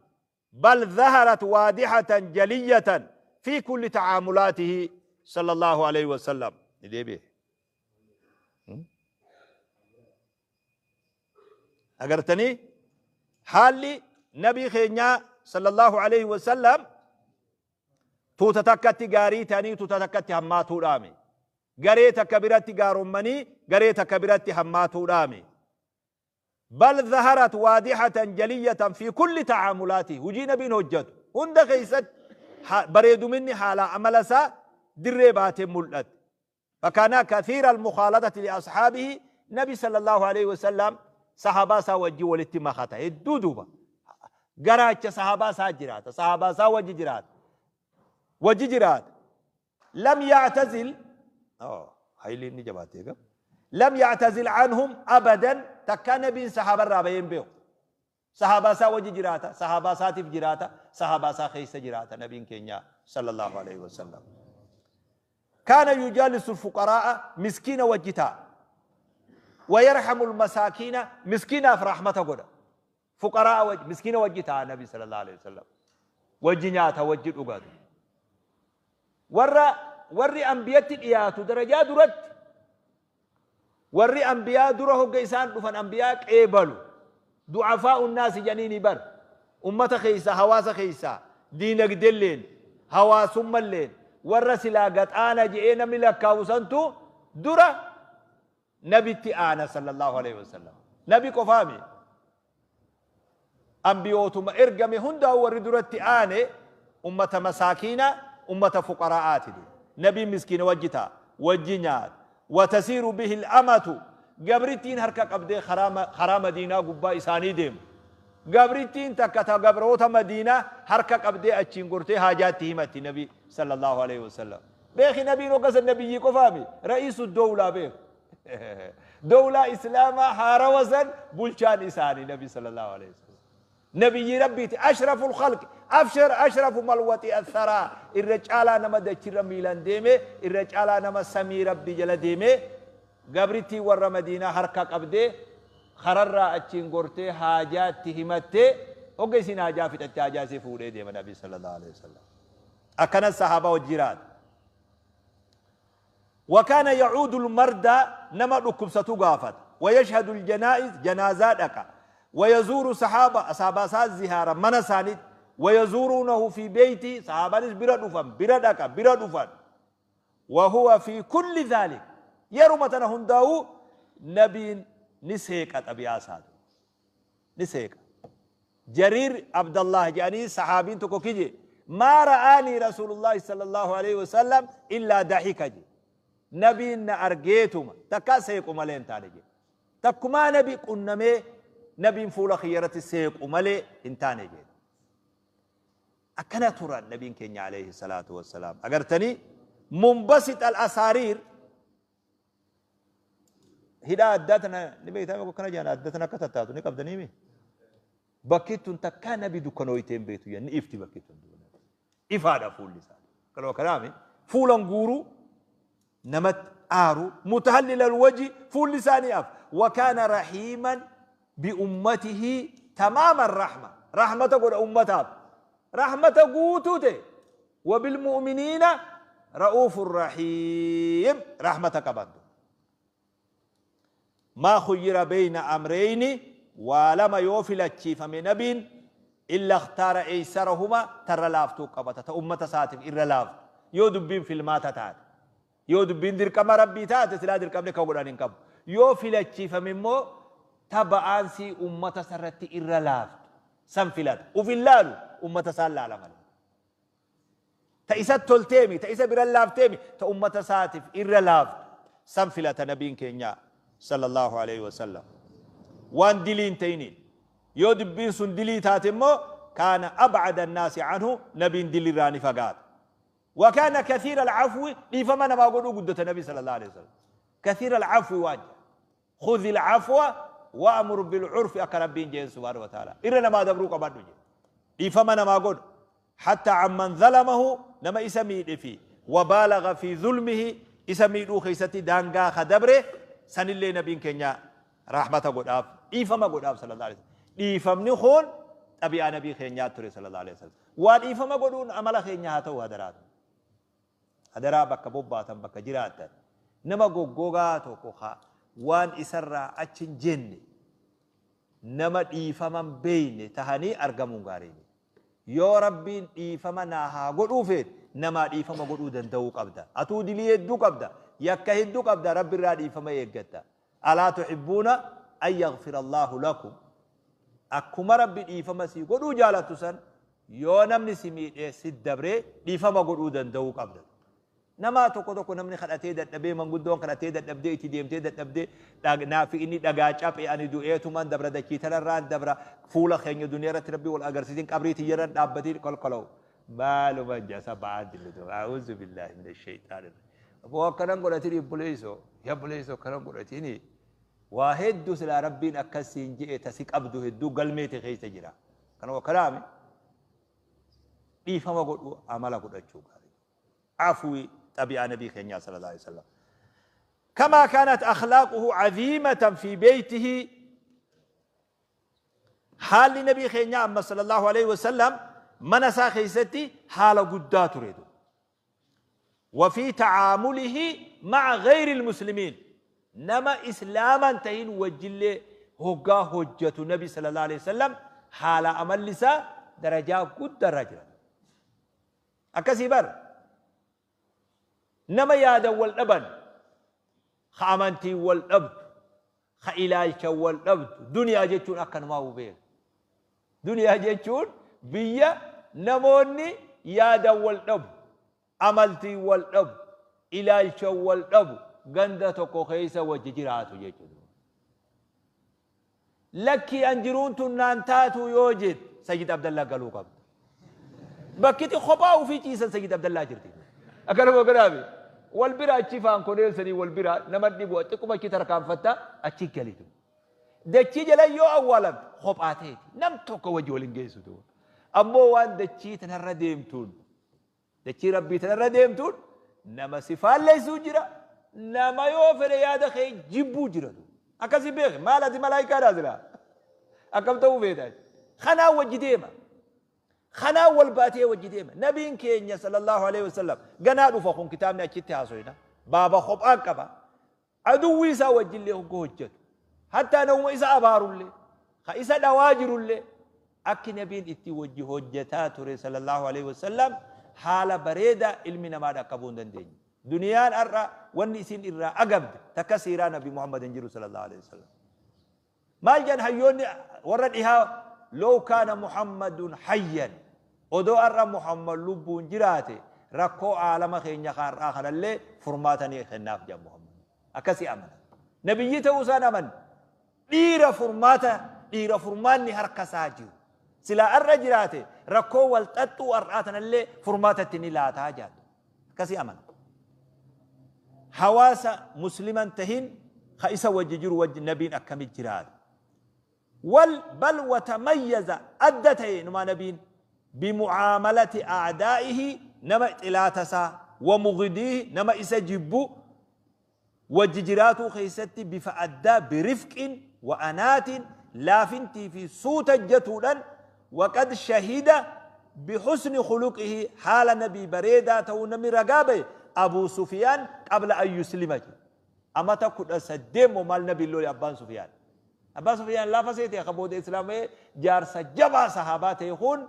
Bal dhaharat waadihatan jaliyatan fi kulli ta'amulaatihi sallallahu alaihi wasallam. Ni deebi'e. Agartanii haalli nabii keenyaa sallallahu alaihi wasallam tuuta takkatti gaarii ta'anii tuuta takkatti hammaatuudhaami. Garee takka biratti gaarommanii garee takka biratti hammaatuudhaami. Bal dhaharat waadihatan jaliyatan fi kulli ta'amulaatihi. Hujii nabiin hojjetu hunda keessatti Bareeduminni haalaa amala isaa dirree baatee mul'ate. فكان كثير المخالطة لأصحابه، نبي صلى الله عليه وسلم sahaabaa isaa wajji walitti makata hedduu. Duuba garaacha sahaabaa isaa jiraata, sahaabaa isaa wajji jiraata, wajji jiraata. لم يعتزل، hayli inni jabaatee gam، لم يعتزل عنهم أبدا. Takka nabiin sahaaba irraa baheen beeku. Sahaabaa isaa wajji jiraata, sahaabaa isaatiif jiraata, sahaabaa isaa keessa jiraata nabiin keenya صلى الله عليه وسلم. كان يجالس الفقراء، مسكين wajji taa'a، ويرحم المساكين، مسكينة في رحمته قد فقراء wajji مسكين wajji taa'a النبي صلى الله عليه وسلم، wajji nyaata, wajji dhugaatu. Warri ambiyatti dhiyaatu darajaa duratti, warri ambiyaa dura hogga isaan dhufan ambiyaa qeebalu, ضعفاء الناس janiini bar. Ummata keeysa, hawaasa keeysa, diinagdelleen hawaasummalleen warra silaa gaxaana je'ee namni lakkaa'u santu dura nabitti aana صلى الله عليه وسلم. Nabi qofaami, ambiyootuma ergame hundaa warri duratti aane ummata masaakiina, ummata fuqaraa'aati. Nabiin miskiina wajji ta'a, wajji nyaata. وتسير به الأمة، gabrittiin harka qabdee karaa Madiinaa gubbaa isaanii deemu. Gabrittiin takka ta gabroota Madiinaa harka qabdee achiin gortee haajaatti himatti nabi صلى الله عليه وسلم. Beeki, nabiin hoggasa nabiyyii qofaami, رئيس الدولة. Beeku, dowlaa islaamaa haarawa san bulchaan isaanii nabi صلى الله عليه وسلم. Nabiyyi rabbiiti, أشرف الخلق، afshar أشرف من وطئ الثرى. Irra caalaa nama dachirra miilan deeme, irra caalaa nama samii rabbi jala deeme, gabrittii warra Madiinaa harka qabdee kararraa achiin gortee haajaatti himattee, hogga isin haajaa fixatte haajaa isii fuudhee deema nabi صلى الله عليه وسلم. Akkanas sahaabaa wajjiraata. وكان يعود المرضى، نما dhukkubsatu gaafata، ويشهد الجنائز، جنازة dhaqa، ويزور صحابة، أصحاب زيارة mana isaaniit، ويزورونه في بيته، sahaabaanis bira dhufan, bira dhaqa, bira dhufan. وهو في كل ذلك، yeruma tana hundaa'u nabiin ni seeqa, xabi'aa isaati ni seeqa. Jariir Abdallah jedhanii sahaabiin tokko kije, ما رآني رسول الله صلى الله عليه وسلم إلا ضحك je. Nabiin na argeetuma takka seequ malee hin taane je. Takkumaa nabi qunnamee nabiin fuula kiyyarratti seequ malee hin taane je. Akkana turan nabiin keenya عليه الصلاة والسلام. Agartanii, منبسط الأسارير, hidhaa addaa tana ni beektaa? Akkana jedhan, adda tana akka tattaatu ni qabdanii mi? Bakki tun takkaa nabi dukkanooytee hin beektu, ni ifti bakki tun, ifaadha fuulli isaa. Kanuma kanaami fuulan guuruu namatti aaru, متهلل الوجه, fuulli isaanii af. وكان رحيما بأمته تمام الرحمة، رحمة godha ummataaf, rahmata guutuu ta'e. وبالمؤمنين رؤوف رحيم, rahmata qabantu. ما خير بين أمرين، waa lama yoo filachiifame nabiin، إلا اختار أيسرهما، tarra laaftuu qabata, ta ummata isaatiif irra laaftu. Yoo dubbiin filmaata taate, yoo dubbiin dirqama rabbii taate, silaa dirqamni ka godhan hin qabu. Yoo filachiifame immoo ta ba'aansii ummata sarratti irra laaftu san filata. Uf hin laalu, ummata isaan laala malee. Ta isa tolteemi, ta isa biran laafteemi, ta ummata isaatiif irra laaftu san filata nabiin keenya صلى الله عليه وسلم. Waan dilii hin ta'iniin. Yoo dubbiin sun dilii taate immoo كان أبعد الناس عنه، nabiin dilirraa ni fagaata. وكان كثير العفو، dhiifama namaa godhuu guddata nabi صلى الله عليه وسلم. كثير العفو waajja. خذ العفو وأمر بالعرف akka rabbiin jeen سبحانه وتعالى. Irra namaa dabruu qabadhu jee. Dhiifama namaa godhu. حتى عمن ظلمه، nama isa miidhe fi وبالغ في ظلمه، isa miidhuu keessatti daangaa kadabre sanillee nabiin keenya rahmata godhaaf, dhiifama godhaaf صلى الله عليه وسلم. Dhiifamni kun xabi'aa nabii keenyaa ture صلى الله عليه وسلم. Waa dhiifama godhuun amala keenya haa ta'u hadaraatu. Hadaraa, bakka bobbaatan, bakka jiraatan, nama goggogaa tokko haa waan isarraa achi hin jenne, nama dhiifaman beeyne tahanii argamuun gaarii. Yoo rabbiin dhiifama naa haa godhuu feet, namaa dhiifama godhuu danda'uu qabda. Atuu dilii hedduu qabda, yakka hedduu qabda, rabbi irraa dhiifama eeggatta. ألا تحبون أن يغفر الله لكم؟ Akkuma rabbi dhiifama sii godhuu jaalattu san. Yoo namni si miidhee si dabree dhiifama godhuu danda'uu qabda. Nama tokko tokko namni kadhatee dadhabee, manguddoon kadhatee dadhabdee, itti deemtee dadhabdee, naafi inni dhagaa caphe, ani du'eetuman dabra, dachii tanarraan dabra, fuula keenya duniyaa irratti Rabbi wal agarsiisin, qabrii tiyyarran dhaabbatiin kolkola'u. Maaluma jasa ba'aan dillitu. A'uuzu billaahi mina shayxaani. Aboo akkanan godhatin obboleessoo. Yaa obboleessoo akkanan godhatini. Waa hedduu silaa Rabbiin akkas siin je'e tasi qabdu hedduu galmeete keessa jira. Kanuma kanaami dhiifama godhuu amala godhachuu gaarii. Afwi xabi'aa nabii keenyaa sallallahu alaihi wasallam. Kamaa kaanat akhlaaquhu aziimatan fi beeytihi, haalli nabii keenyaa amma sallallahu alaihi wasallam mana isaa keessatti haala guddaa ture. Wa fi ta'aamulihi ma'a ghayri almuslimiin, nama islaaman tahin wajjillee hoggaa hojjatu nabi sallallahu alaihi wasallam haala amalli isaa darajaa guddarra jira. Akkasii bar nama yaadan wal dhaban, ka amantiin wal dhabdu, ka ilaalcha wal dhabdu. Duniyaa jechuun akkanumaa beeka. Duniyaa jechuun biyya namoonni yaadan wal dhabu, amaltiin wal dhabu, ilaalcha wal dhabu, ganda tokko keessa wajji jiraatu jechuudha. Lakkii an jiruun tun naan taatu yoo jette, Sayyid Abdallaa galuu qabda. Bakkiti kophaa ofii ciisan Sayyid Abdallaa jirti. Akkanuma kanaaf wal bira achi faan koneelsanii wal bira nama dhibu, xiqquma achi tarkaanfatta, achi galitu. Dachii jala yoo awwaalamte kophaa teeti. Nam tokko wajji wal hin geessitu. Ammoo waan dachii tanarra deemtuun, dachii Rabbii tanarra deemtuun, nama si faalleessuu jira. Nama yoo fedhe yaada kee jibbuu jira. Akkasii beeki, maal ati malaayikaadhaa silaa? Akkam ta'uu feeta? Kanaan wajji deema. Kanaan wal baatee wajji deema. Nabiin keenya sallallahu alaihi wasallam ganaa dhufa kun kitaabni achitti haasoyna. Baaba kophaa qaba. Aduwwii isaa wajjillee hogga hojjetu. Hattaa namuma isa abaarullee, ka isa dhawaa jirullee, akki nabiin itti wajji hojjetaa ture sallallahu alaihi wasallam haala bareedaa ilmi namaa dhaqqabuu hin dandeenye. Duniyaan har'a wanni isin irraa agabde takka siiraa Nabi Muhammad hin jiru sallallahu alaihi wasallam. Maal jedhan hayyoonni warra dhihaa? Low kaana Muhammadun hayyan, odoo har'a Muhammad lubbuun jiraate, rakkoo aalama keenya har'aa kanallee furmaata ni kennaaf jedhan Muhammad. Akkasii amana. Nabiyyi ta'uu isaan aman. Dhiira furmaata, dhiira furmaanni harka isaa jiru. Silaa har'a jiraate rakkoo wal xaxxuu har'aa tanallee furmaata itti ni laataa jedhan. Akkasii amana. Hawaasa musliman tahin ka isa wajji jiru wajji nabiin akkamit jiraata? Wal bal watamayyaza, adda ta'e numaa nabiin, bimucaamalati a'daa'ihi, nama xilaata isaa, wa mugdiihi, nama isa jibbu wajji jiraatuu keessatti bifa addaa, birifqin wa anaatin, laafintii fi suuta jatuudhan. Waqad shahida bihusni khuluqihi, haala nabii bareedaa ta'uu namni ragaa bahe Abuu Sufiyaan qabla an yuslima jedhe. Amata 18 moo maal nabiin lole abbaan Sufiyaan. Abbaan Sufiyaan laafa seete akka booda islaama'ee jaarsa jabaa sahaabaa ta'e kun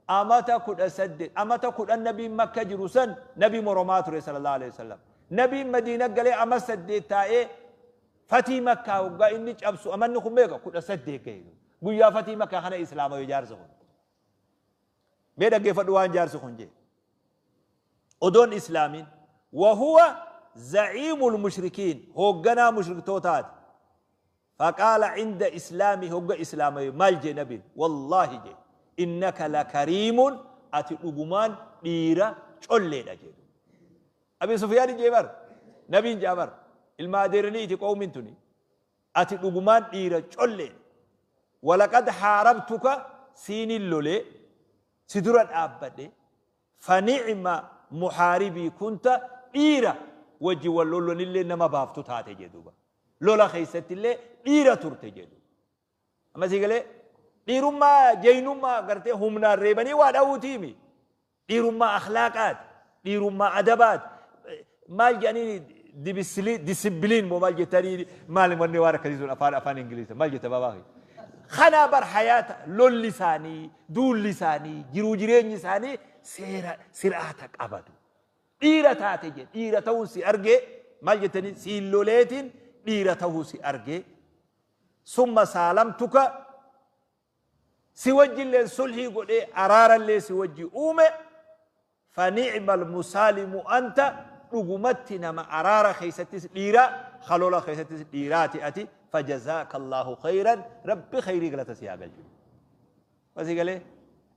amata 18, amata 10 nabiin Makka jiru san nabii moromaa ture sallallahu alaihi wasallam. Nabiin Madiina galee ama 8 taa'ee fatii Makkaa hoggaa inni cabsu amanni kun meeqa, 18 gahe. Guyyaa fatii Makkaa kana islaama'ee jaarsa kun. Mee dhaggeeffadhu waan jaarsi kun jee. Odoon islaamiin wahuwa zaciimul mushrikiin, hoogganaa mushriktootaati. Faqaala cinda islaamii, hogga islaamaye maal jee nabiin? Wallaahi jee, innaka lakariimun, ati dhugumaan dhiira colleedha jee. Abi Sufyaan jee bar, nabiin jaa bar, ilma adeeraniiti qawmiin tuni, ati dhugumaan dhiira colleedha. Walaqad haarabtuka, siinin lolee si dura dhaabbadhe, fanicma muhaaribii kunta, dhiira wajji wal lolonillee nama baaftu taate jee duuba. Lola keessattillee dhiira turte jedhu. Amma sii galee, dhiirummaa jeynummaa gartee humnaan reebanii waa dha'uutiimi. Dhiirummaa akhlaaqaati. Dhiirummaa adabaati. Maal jedhanii, discipline moo maal jettanii, maal wanni waan akkasii sun afaan Ingiliisa maal jetta baabaa kee? Kanaa bar hayaata lolli isaanii, duulli isaanii, jiruu jireenyi isaanii seera sir'aata qabatu. Dhiira taate jedhe, dhiira ta'uun si argee, maal jettanii, siin loleetiin dhiira ta'uu si argee, summa saalamtuka. Si wajjilleen sulhii godhee araarallee si wajji uume. Fanicma almusaalimu anta, dhugumatti nama araara keessattis dhiiraa, kalola keessattis dhiiraati ati. Fajazaaka Allaahu khayran, Rabbi khayrii galata si haa galchu. Asii galee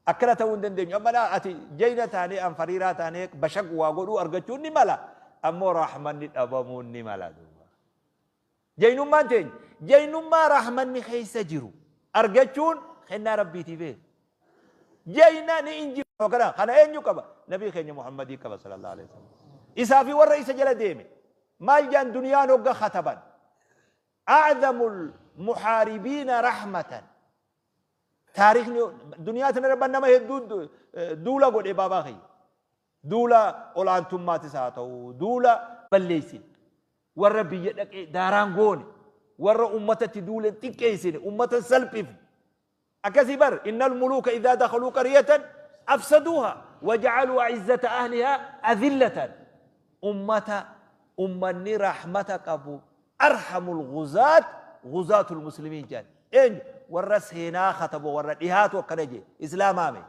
akkana ta'uu hin dandeenyu. Amma naa ati jayna taanee an fariiraa taanee bashaq waa godhuu argachuun ni mala, ammoo rahmanni dhabamuun ni mala duuba. Jaynummaan teenya jaynummaa rahmanni keessa jiru argachuun kennaa Rabbiitii beeku. Jayna ni injifama kana eenyu qaba? Nabii keenya Muhammadii qaba sallallahu alaihi wasallam. Isaa fi warra isa jala deeme. Maal jaan duniyaan hogga kataban? A'zamul muhaaribiina rahmatan. Taarikhni duniyaa tana irra nama hedduu duula godhe baabaa kiyya. Duula olaantummaatis haa ta'u, duula balleessine, warra biyya dhaqee daaraan goone, warra ummatatti duule xiqqeessine, ummata salphifne. Akkasii bar, innal muluuka idhaa dakhaluu qaryatan afsaduuha waja'aluu a'izzata ahlihaa adhillatan. Ummata ummanni rahmata qabu, arhamul ghuzaat ghuzaatul muslimiin jedhan. Eenyu? Warra seenaa katabu, warra dhihaatu akkana jee. Islaamaame.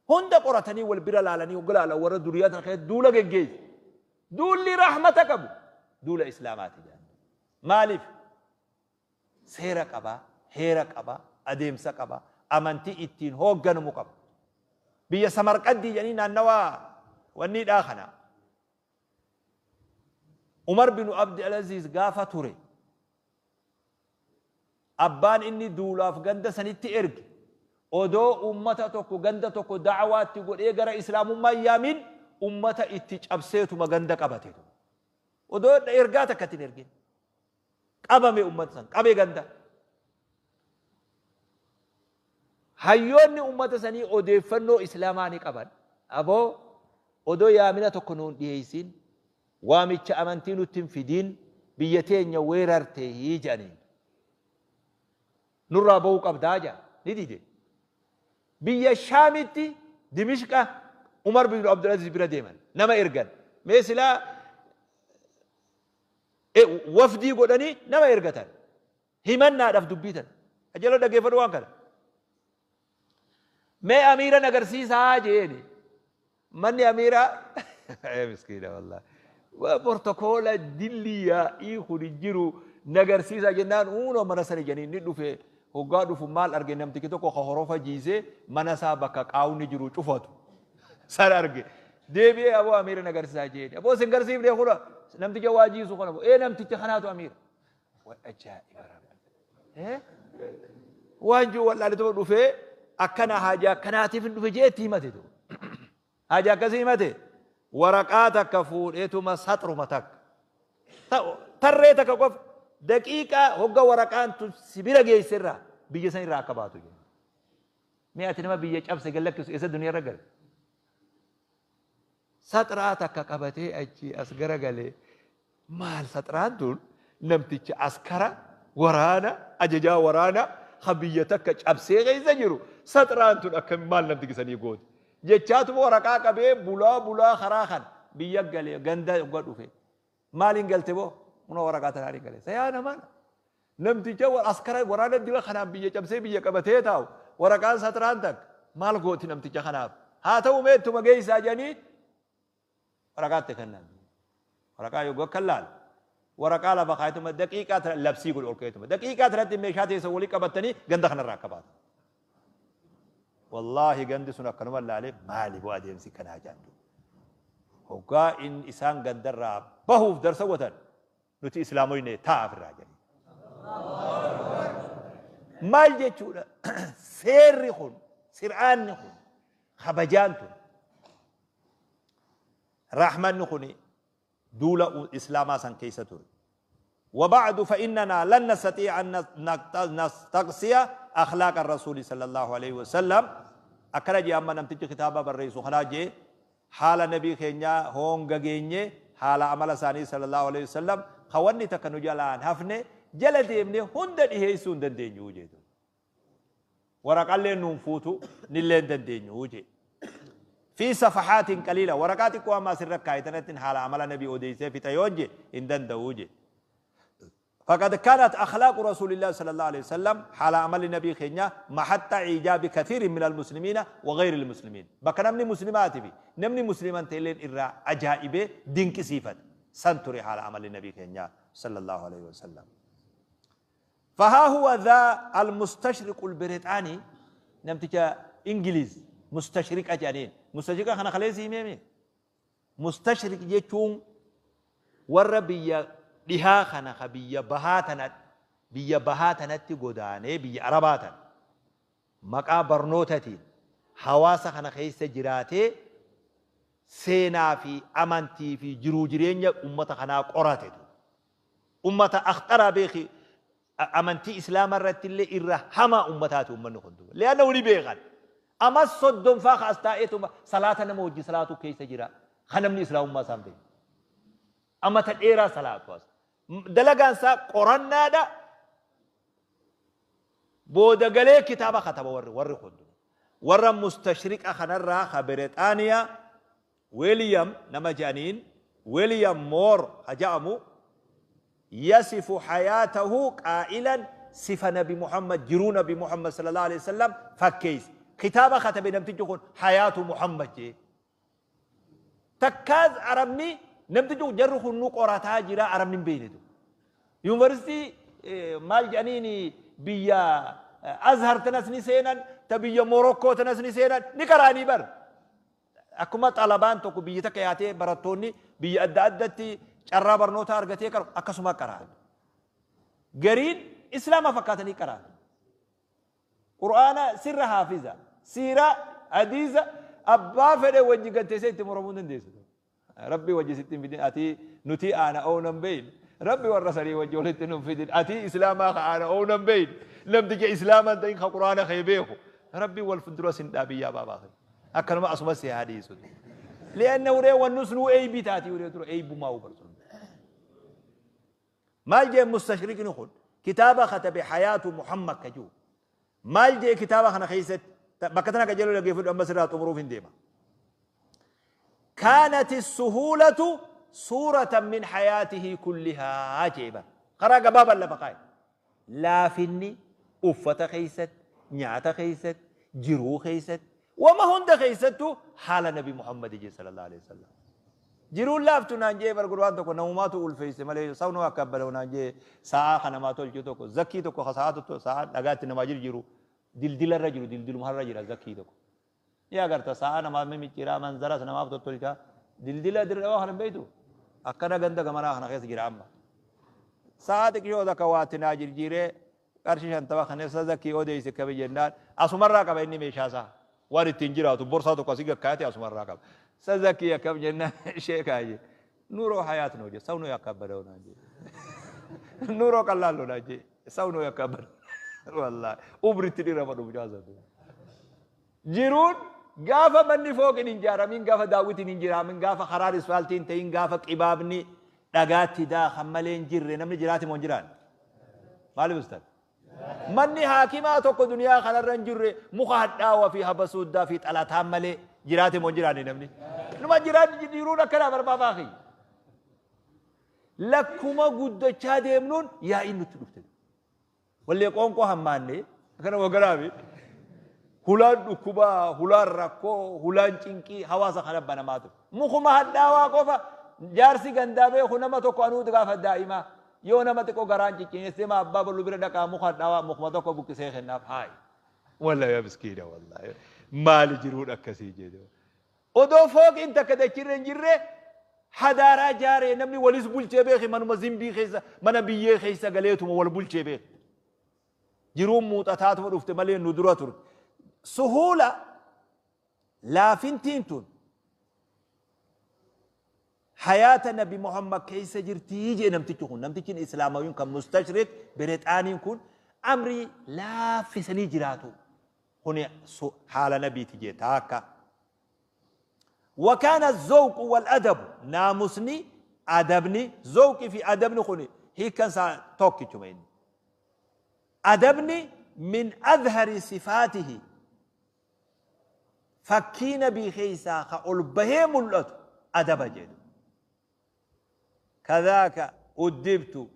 Hunda qoratanii wal bira laalanii hogga laalan warra duniyaa tana keessatti duula geggeesse. Duulli rahmata qabu duula Islaamaati jedhan. Maaliif? Seera qaba, heera qaba, adeemsa qaba, amantii ittiin hoogganamu qaba. Biyya Samarqaddii jedhanii naannawaa wanniidhaa kana. Umar bin Abdi Alaziz gaafa ture, abbaan inni duulaaf ganda sanitti erge odoo ummata tokko ganda tokko da'waatti godhee gara Islaamummaa hin yaamin ummata itti cabseetuma ganda qabate. Odoo ergaa takka itti hin ergin. Qabame ummata san qabe ganda. Hayyoonni ummata sanii odeeffannoo Islaamaa ni qaban. Aboo, odoo yaamina tokko nuun dhiheessin, waamicha amantii nutti hin fidiin biyya teenya weerarte jedhaniin. Nurraa ba'uu qabdaa jedhan. Ni dide. Biyya Shaamitti, Dimishqa, Umar bin Abdulaziz bira deeman. Nama ergan. Mee silaa wafdii godhanii nama ergatan. Himannaadhaaf dubbii tana. Ajala dhaggeeffadhu waan kana. Mee amiira agarsiisaa jeeni. Manni amiiraa miskiina wallahi. Portokoola dilli yaa'ii kun hin jiru, nagarsiisaa jennaan uunoo mana sana jedhanii ni dhufe. Hoggaa dhufu maal arge? Namtichi tokko ka horofa jiisee mana isaa bakka qaawni jiru cufatu. Sana arge. Deebi'ee aboo amiira nagarsiisaa jeeni. Aboo sin garsiifne, kuna namticha waa jiisu kana. Ee, namticha kanaatu amiira. Wa ajaa'iba Rabbi. Waan jiru wallaalee dhufee akkana haajaa akkanaatiif hin dhufe jee itti himate tu. Haajaa akkasii himate, waraqaa takka fuudheetuma saxruma takka. Tarree takka qofa, daqiiqaa hogga waraqaan tun si bira geesse irraa biyya san irraa akka baatu jedhe. Mee ati nama biyya cabse gad lakkisu eessa duniyaa irra gale? Saxraa takka qabatee achi as garagalee, maal saxraan tun namticha askara waraana ajajaa waraana ha biyya takka cabsee keessa jiru saxraan tun akkam maal namtichi sanii goote jechaatuma waraqaa qabee bulaa bulaa karaa kana biyya galee ganda hogga dhufe, maaliin galte boo? Kunoo waraqaa tanaan hin gale sayaa namaan. Namticha askara waraana dila kanaan biyya cabsee biyya qabatee taa'u waraqaan saxraan takka maal gooti namticha kanaaf? Haa ta'u, mee ittuma geessaa jedhanii waraqaatti kennan. Waraqaa yoo akka laal waraqaa lafa kaayetuma daqiiqaa tana labsii godhe ol ka'eetuma daqiiqaa tanatti meeshaa teessa walii qabatanii ganda kanarraa akka baatan. Wallaahi gandi sun akkanuma laalee, maali boo adeemsi kanaa jedhan. Hoggaa inni isaan gandarraa bahuuf darsa godhan, nuti Islaamoyne taa'aa ofirraa jedhanii. Maal jechuudha? Seerri kun, sir'aanni kun, kabajaan tun, rahmanni kun duula Islaamaa san keessa ture. وبعد فإننا لن نستطيع أن نستقصي أخلاق الرسول صلى الله عليه وسلم. akkana jee amma namtichi kitaaba barreessu kanaa jee, haala nabii keenyaa hoonga geenye, haala amala isaanii sallallahu alaihi wasallam ka wanni takka nu jalaan hafne jala deemne hunda dhiheessuu hin dandeenyu jeetu. Waraqallee nuun fuutu nillee hin dandeenyu jee. في صفحات قليلة, waraqaa xiqqoo amma asirra kaa'e tanatti haala amala nabii odeessee fixa yoo je hin danda'u je. فقد كانت أخلاق رسول الله صلى الله عليه وسلم حال عمل النبي خينيا محط إيجاب كثير من المسلمين وغير المسلمين. بك نمني مسلمات في نمني مسلمان تلين إرى عجائب دينك صفة سنتري حال عمل النبي خينيا صلى الله عليه وسلم. فها هو ذا المستشرق البريطاني نمتك إنجليز مستشرق أجانين مستشرق خنا خليزي ميمي مستشرق يجون وربي dhihaa kana ka biyya bahaa tanatti godaanee biyya arabaa tan maqaa barnootatiin hawaasa kana keessa jiraatee seenaa fi amantii fi jiruu jireenya ummata kanaa qorate. Ummata akhtaraa beeki amantii islaama irratti illee irra hamaa ummataati ummanni kun duuba. Leanna wali beekan. Amas soddomfaa ka as taa'eetuma salaata nama wajji salaatu keessa jira. Kan namni islaamummaa isaan beeku. Amata dheeraa salaatu as. Dalagaan isaa qorannaadha. Booda galee kitaaba kataba warri kun. Warra mustashriqa kanarraa ka Biritaaniyaa William nama jedhaniin William Moore ha jedhamu يصف حياته قائلا صفة نبي محمد جرو نبي محمد صلى الله عليه وسلم فكيس كتابة كتب نمتجون حياة محمد جي تكاز عربني نمتجو جرخ النقرة جرا عربني بينه يونيفرسيتي مال جانيني بيا أزهر تنسني سينا تبيا موروكو تنسني سينا نكراني بر أكما طالبان توكو بيتك ياتي براتوني بيا أدى أدتي carraa barnoota argatee qaru akkasuma qaraan. Gariin islaama fakkaatanii qaraan. Qur'aana sirra haafiza, siira, hadiisa abbaa fedhe wajji ganteessee itti moromuu dandeessu. Rabbi wajji sitti hin fidin ati nuti aana oonan beeyin. Rabbi warra sanii wajji walitti nu fidin ati islaamaa ka aana oonan beeyin. Namticha islaamaa ta'in ka qur'aana kee beeku. Rabbi wal fuuldura sin dhaabiyyaa baabaa kee. Akkanuma asuma si hadiisu. لأنه وري والنسنو أي بتاتي وري ترى أي بما وبرسون. مال جاي مستشرق نخل كتابة كتب حياة محمد كجو. مال جاي كتابة خنا خيست بكتنا كجلو لقي في الأمسرات أمره في ديما. كانت السهولة صورة من حياته كلها عجيبة. قرأ بابا لبقاي. لا فيني أفة خيست نعت خيست جرو خيست وما هند خيستو حال نبي محمد صلى الله عليه وسلم. جرو لافتو نانجي برقربان تكو نوماتو الفيس مالي سونو أكبلو نانجي ساعة خنماتو الجوتوكو زكي تكو خساعتو تو ساعة لقات نماجر جرو دل دل الرجل دل دل مهر رجل زكي تكو يا قرت ساعة نما ممي جرا منظرة نما فتو تلك دل دل در واخر بيتو أكنا غندا كمرا خنا خيس جرا أما ساعة كيو دكوات ناجر جيره قرشي شنطة خنيسة زكي أودي سكبي جنان أسمرا كبيني ميشاسا waan ittiin jiraatu borsaa tokko asii gakkaayate asuma irraa qaba. Sazakii akkam jennaan sheekaa jee. Nuuroo hayaat noo jee sawnoo yakkabbadoo naan jee. Nuuroo qallaalloo naan jee sawnoo yakkabbadoo. Wallaahi umritti dhirama dhufu jaasatu. Jiruun gaafa manni fooqin hin ijaaramin gaafa daawwitiin hin jiraamin gaafa karaan isfaaltiin ta'in gaafa qibaabni dhagaatti daakan malee hin jirre namni jiraati moo hin jiraanne? Maaliif ustaad? Manni haakimaa tokko duniyaa kanarra hin jirre muka hadhaawaa fi habasuuddaa fi xalataan malee jiraate moo hin jiraanne namni? Numa jiraanni jiruun akkanaa barbaadaa kiyya. Lakkuma guddachaa deemnuun yaa'iin nutti dhufte. Wallee qoonqoo hammaanne akkana wagaraame hulaan dhukkubaa, hulaan rakkoo, hulaan cinqii hawaasa kana banamaa ture. Mukuma hadhaawaa qofa jaarsi gandaa beeku nama tokko anuutu gaafa daa'imaa. Yoo nama xiqqoo garaan ciccineessee ma abbaa bollu bira dhaqaa muka hadhaawaa mukuma tokko buqqisee kennaaf haayi. Wallahi yaa miskiina wallahi maali jiruun akkasii jedhe. Odoo fooqiin takka dachirra hin jirre hadaaraa jaaree namni walis bulchee beeki manuma zimbii keessa mana biyyee keessa galeetuma wal bulchee beeki. Jiruun muuxataatuma dhufte malee nu dura turte. Suhuula laafintiin tun حياة نبي محمد كيس جرتي يجي نمتيجون نمتيجين إسلاميون كمستشرق بريطانيون كون أمري لا في سني جراتو هنا حال نبي تجي تاكا. وكان الذوق والأدب ناموسني أدبني ذوقي في أدبني خوني هي كان سا توكي تمين أدبني من أظهر صفاته فكي نبي خيسا خأول بهم الأدب أدب جد. كذاك أدبت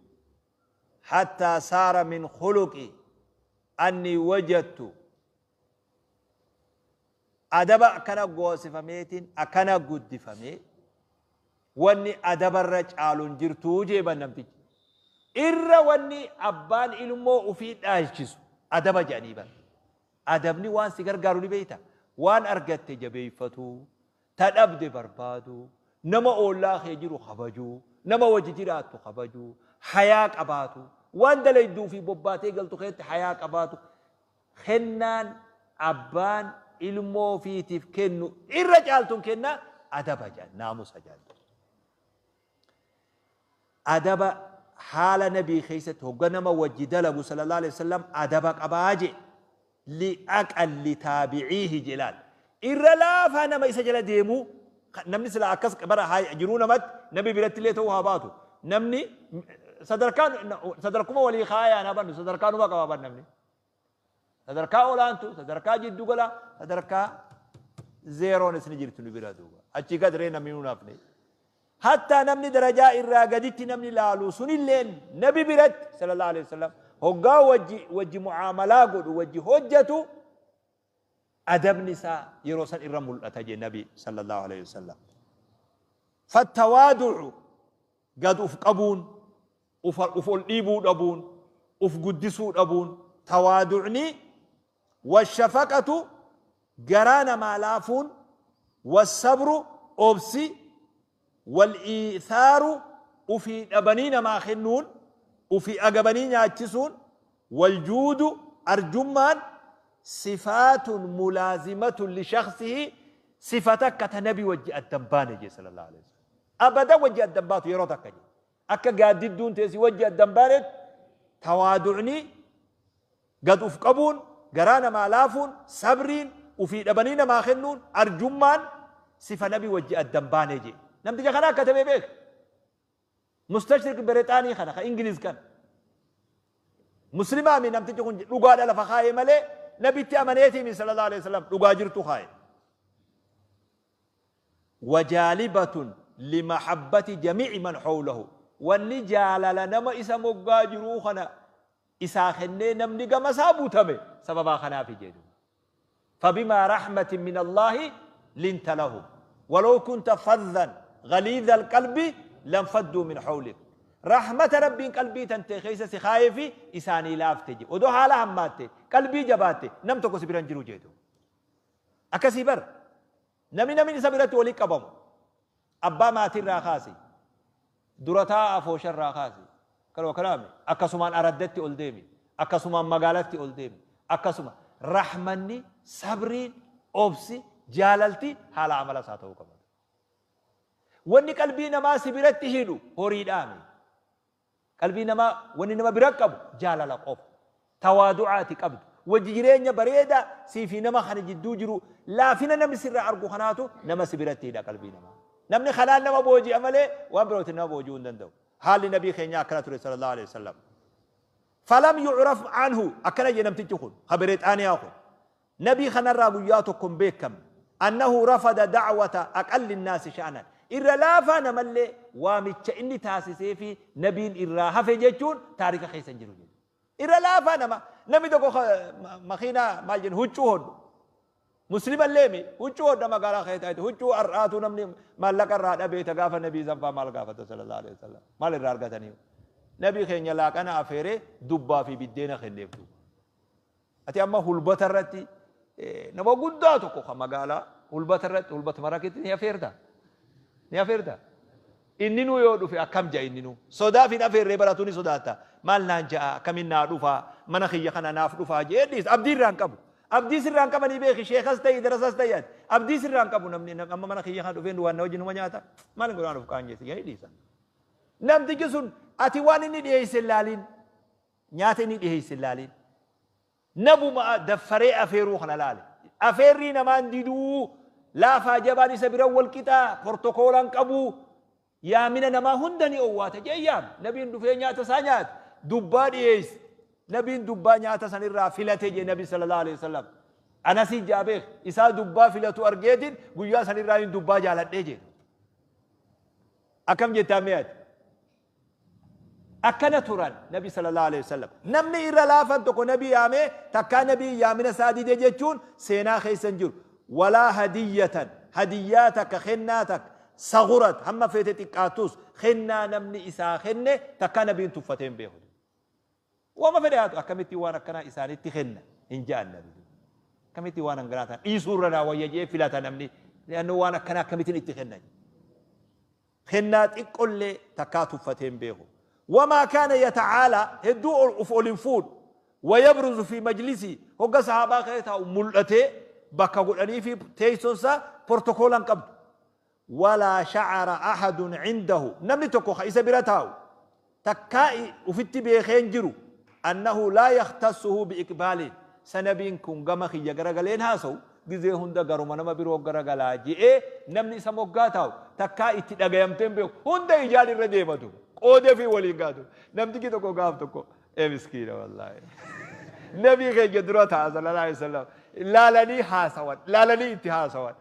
Hattaa saara min khuluqi anni wajadtu adaba akkana goosifameetiin akkana guddifamee wanni adabarra caalu hin jirtuu jee bar namtichi. Irra wanni abbaan ilmoo ufii dhaalchisu adaba jedhanii bar. Adabni waan si gargaaru ni beeyta? Waan argatte jabeeyfatuu, ta dhabde barbaaduu, nama oollaa kee jiru kabajuu, nama wajji jiraattu kabajuu, hayaa qabaatuu, waan dalayduu fi bobbaatee galtu keetti hayaa qabaatu, Kennaan abbaan ilmoo ofiitiif kennu irra caaltuun kennaa adaba jedhan, naamusa jedhan. Adaba haala nabii keessatti hogga nama wajji dalagu sallallahu alaihi wasallam adaba qabaa jedhe. Li aqalli taabiciihi jedhaan. Irra laafaa nama isa jala deemuu namni sila akkas bara jiruu namatti nabi biratti illee ta'uu haa baatu. Namni sadarkaan sadarkuma walii kaayaan haa bannu sadarkaanuma qaba ban namni. Sadarkaa olaantuu, sadarkaa jiddu galaa, sadarkaa zeeroonis ni jirti nu bira duuba. Achii gad ree namni nuun hafne. Hattaa namni darajaa irraa gaditti namni laalu sunilleen nabi biratti sallallahu alaihi wasallam hoggaa wajji wajji mu'aamalaa godhu wajji hojjatu adabni isaa yeroo san irra mul'ata jee nabi sallallahu alaihi wasallam. Fattawaadu'u gad uf qabuun, uf ol dhiibuu dhabuun, uf guddisuu dhabuun, tawaadu'ni, washafaqatu garaa namaa laafuun, wassabru obsi, wal iithaaru ufii dhabanii namaa kennuun, ufii agabanii nyaachisuun, waljuudu arjummaan, sifaatun mulaazimatun lishakhsihi sifa takka ta nabi wajji adda hin baane jee sallallahu alaihi wasallam. Abadan wajji adda hin baatu yeroo takka jee. Akka gaaddidduun tee si wajji adda hin baanetti tawaadu'ni, gad uf qabuun, garaa namaa laafuun, sabriin, ufii dhabanii namaa kennuun, arjummaan sifa nabi wajji adda hin baane jee. Namticha kana akka tabe beeka. Mustashriq Berexaanii kana ka Ingiliz kana. Muslimaa mi namtichi kun dhugaadha lafa kaa'e malee nabitti amaneetii mi sallallahu alaihi wasallam dhugaa jirtu kaa'e. Wajaalibatun limahabbati jamii'i man hawlahu. Wanni jaalala nama isa moggaa jiruu kana isaa kennee namni gama isaa butame sababaa kanaafi jedhu. Fabimaa rahmatin min Allaahi linta lahum walaw kunta fadhan ghaliidha alqalbi lanfadduu min hawlik. Rahmata Rabbiin qalbii tantee keessa si kaayefi isaanii laafte je. Odoo haala hammaatte, qalbii jabaatte nam tokko si bira hin jiru jee duuba. Akkasii bar. Namni namni isa biratti wali qabamu. Abbaa maatii irraa kaasi. Dura taa'aa afoosha irraa kaasi. Kanuma kanaami. Akkasumaan araddatti ol deemi. Akkasumaan magaalatti ol deemi. Akkasuma rahmanni, sabriin, obsi, jaalalti haala amala isaa ta'uu qaba. Wanni qalbii namaa si biratti hidhu horiidhaami. Qalbii namaa wanni nama bira qabu jaalala qofa. Tawaadu'a ati qabdu, wajji jireenya bareedaa sii fi nama kana jidduu jiru, laafina namni sirraa argu kanaatu nama si biratti hidha qalbii namaa. Namni kanaan nama booji'a malee waan birootiin nama booji'uu hin danda'u. Haalli nabii keenyaa akkana ture sallallahu alaihi wasallam. Falam yu'raf anhu akkana jedhe namtichi kun ka Berexaaniyaa kun. Nabii kanarraa guyyaa tokko hin beekkamne. Annahu rafada da'wata aqalli nnaasi sha'nan. Irra laafaa namallee waamicha inni taasiseefii nabiin irraa hafe jechuun taarika keessa hin jiru jechuudha. Irra laafaa nama namni tokko makiinaa maal jennu huccuu hodhu. Muslimallee mi huccuu hodha magaalaa keessa taa'etu huccuu har'aatu namni maallaqa irraa dhabee ta gaafa nabii sanfaa maal gaafata sallallahu alaihi wasallam maal irraa argatanii. Nabii keenya laaqana afeeree dubbaa fi biddeena kenneef duuba. Ati amma hulbata irratti nama guddaa tokko kan magaalaa hulbata irratti hulbata marakitti ni afeerta. Ni afeerta. Inninuu yoo dhufe akkam ja'a inninuu. Sodaaf hin afeerree baratu ni sodaatta. Maal naan ja'a akkamiin naa dhufaa mana kiyya kana naaf dhufaa jee dhiisa. Abdii irraa hin qabu. Abdii sirraa hin qabanii beeki sheekas ta'i darasas ta'i ati. Abdii sirraa hin qabu namni amma mana kiyya kana dhufee waan na wajjin numa nyaata. Maal hin godhaan of qaanyeessi jedhanii dhiisa. Namtichi sun ati waan inni dhiyeesse hin laaliin. Nyaata inni dhiheesse hin laalin. Nabuma daffaree afeeruu kana laale. Afeerrii namaan diduu, laafaa jabaan isa bira wal qixaa, portokoola hin qabu, yaamina namaa hunda ni owwaata jee yaame. Nabiin dhufee nyaata isaa nyaate. Dubbaa dhiheesse. Nabiin dubbaa nyaata sanirraa filate jee Nabi sallallahu alaihi wasallam. Anasii jaa beek. Isaa dubbaa filatu argeetiin guyyaa sanirraa hin dubbaa jaaladhee jee. Akkam jettaa mee ati? Akkana turan Nabi sallallahu alaihi wasallam. Namni irra laafan tokko Nabi yaamee takkaa Nabi yaamina isaa dide jechuun seenaa keessa hin jiru. Walaa hadiyyatan, hadiyyaa takka, kennaa takka, sagurat, hamma feete xiqqaattus, kennaa namni isaa kenne takkaa Nabiin tuffatee hin beeku. Wama fedhe haa ta'u, akkamitti waan akkanaa isaanitti kenna hin ja'an Nabi. Akkamitti waan hanganaa ta'an dhiisuu irra naa wayya je'ee filata namni. Li'annoo waan akkanaa akkamittiin itti kenna. Kennaa xiqqollee takkaa tuffatee hin beeku. Wamaa kaana yata'aalaa, hedduu ol uf ol hin fuudhu. Wayabruzu fi majlisii, hogga sahaabaa keessa taa'u mul'atee bakka godhaniifii teessoon isaa portokoola hin qabdu. Walaa sha'ara ahadun cindahu, namni tokko ka isa bira taa'u takkaa ufitti beekee hin jiru, annahu laa yakhtassuhu bi'iqbaaliin, sa nabiin kun gama kiyya garagalee hin haasawu, gizee hunda garuma nama biroo garagalaa je'ee namni isa moggaa taa'u takkaa itti dhagayamtee hin beeku. Hunda ijaan irra deema duuba. Qoodefii waliin gaha duuba. Namtichi tokko gaaf tokko, ee miskiina wallaahi. Nabii keenya dura taa'a sallallahu alaihi wasallam. Laalanii haasawan, laalanii itti haasawan.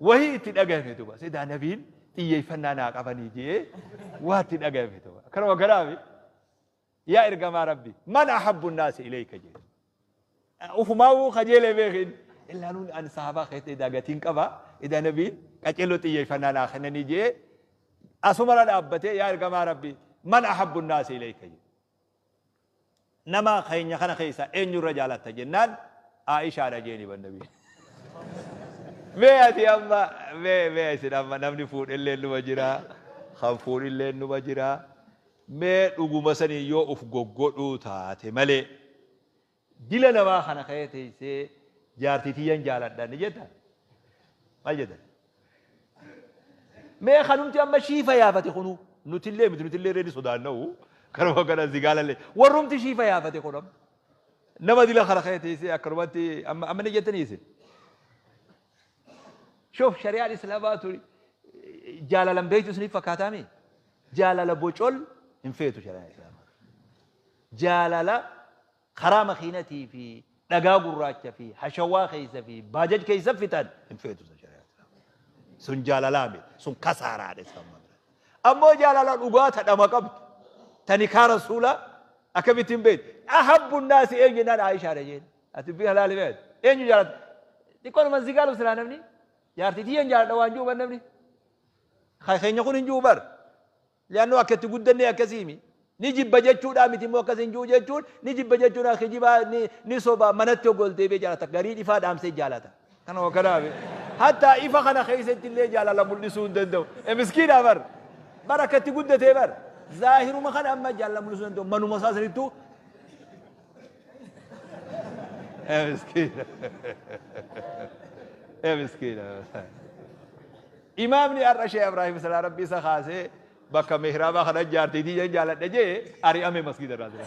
Wahii itti dhagayame duuba. Sidaa nabiin xiyyeeffannaa naa qabanii je'ee waa itti dhagayame duuba. Kanuma kanaafi yaa ergamaa Rabbi, man ahabbu naasi ilayka jee. Ufumaawuu kajeelee beeki inni. Illaa nuun ani sahabaa keessatti edaa gatiin qaba. Edaa nabiin qaceelloo xiyyeeffannaa naa kennanii je'ee asumarra dhaabbatee, yaa ergamaa Rabbi, man ahabbu naasi ilayka jee. Nama keenya kana keessaa eenyurra jaalatta jennaan, Aishaadha jeeni ban nabiin. Mee ati amma mee mee isin amma namni fuudhellee numa jira, kan fuudhillee numa jira. Mee dhuguma sanii yoo uf goggodhuu taate malee dila namaa kana kee teessee jaartii tiyyan jaaladha ni jetta? Maal jettan? Mee kanumti amma shiifa yaafate kunuu, nutillee miti, nutillee irree ni sodaanna'u, kanuma kana zigaalallee warrumti shiifa yaafate kun amma nama dila kana kee teessee akkanumatti amma amma ni jettanii isin. Shoof, shari'aan islaamaa tuni jaalalan beektu isiniif fakkaataami? Jaalala bocol hin feetu shari'aan islaamaa. Jaalala karaa makiinatii fi dhagaa gurraacha fi hashawaa keessa fi baajaj keessa fixan hin feetu shari'aan islaamaa. Sun jaalalaa miti. Sun kasaaraadha islaamaa biratti. Ammoo jaalala dhugaa ta dhama qabdu, ta nikaa rasuulaa akkamittiin beektu? Ahabbu naasi eenyu jennaan, Aayishaadha jeen. Ati dubbii halaali beektu. Eenyu jaalata? Xiqqoo nama zigaalu silaa namni. Jaartii tiyyan jaaladha waan jiru bar namni. Keenya kun hin jiru bar. Li'annoo akka itti guddannee akkasiimi. Ni jibba jechuudhaa miti immoo akkas hin jiru jechuun, ni jibba jechuun kijibaa, ni soba, manatti hoggol deebi'ee jaalata. Garii ifaa dhaamsee jaalata. Kanuma kanaafi. Hattaa ifa kana keessatti illee jaalala mul'isuu hin danda'u. E miskiinaa bar. Bar akka itti guddatee bar. Zaahiruma kana amma jaalala mul'isuu hin danda'u. Manuma isaa sanittuu. E miskiina. E miskiina. Imaamni har'a Sheekh Ibraahim Salaa Rabbi isa kaasee bakka mihraabaa kana jaartii tiyyan jaaladha jee ari'ame masgiida irraa dura.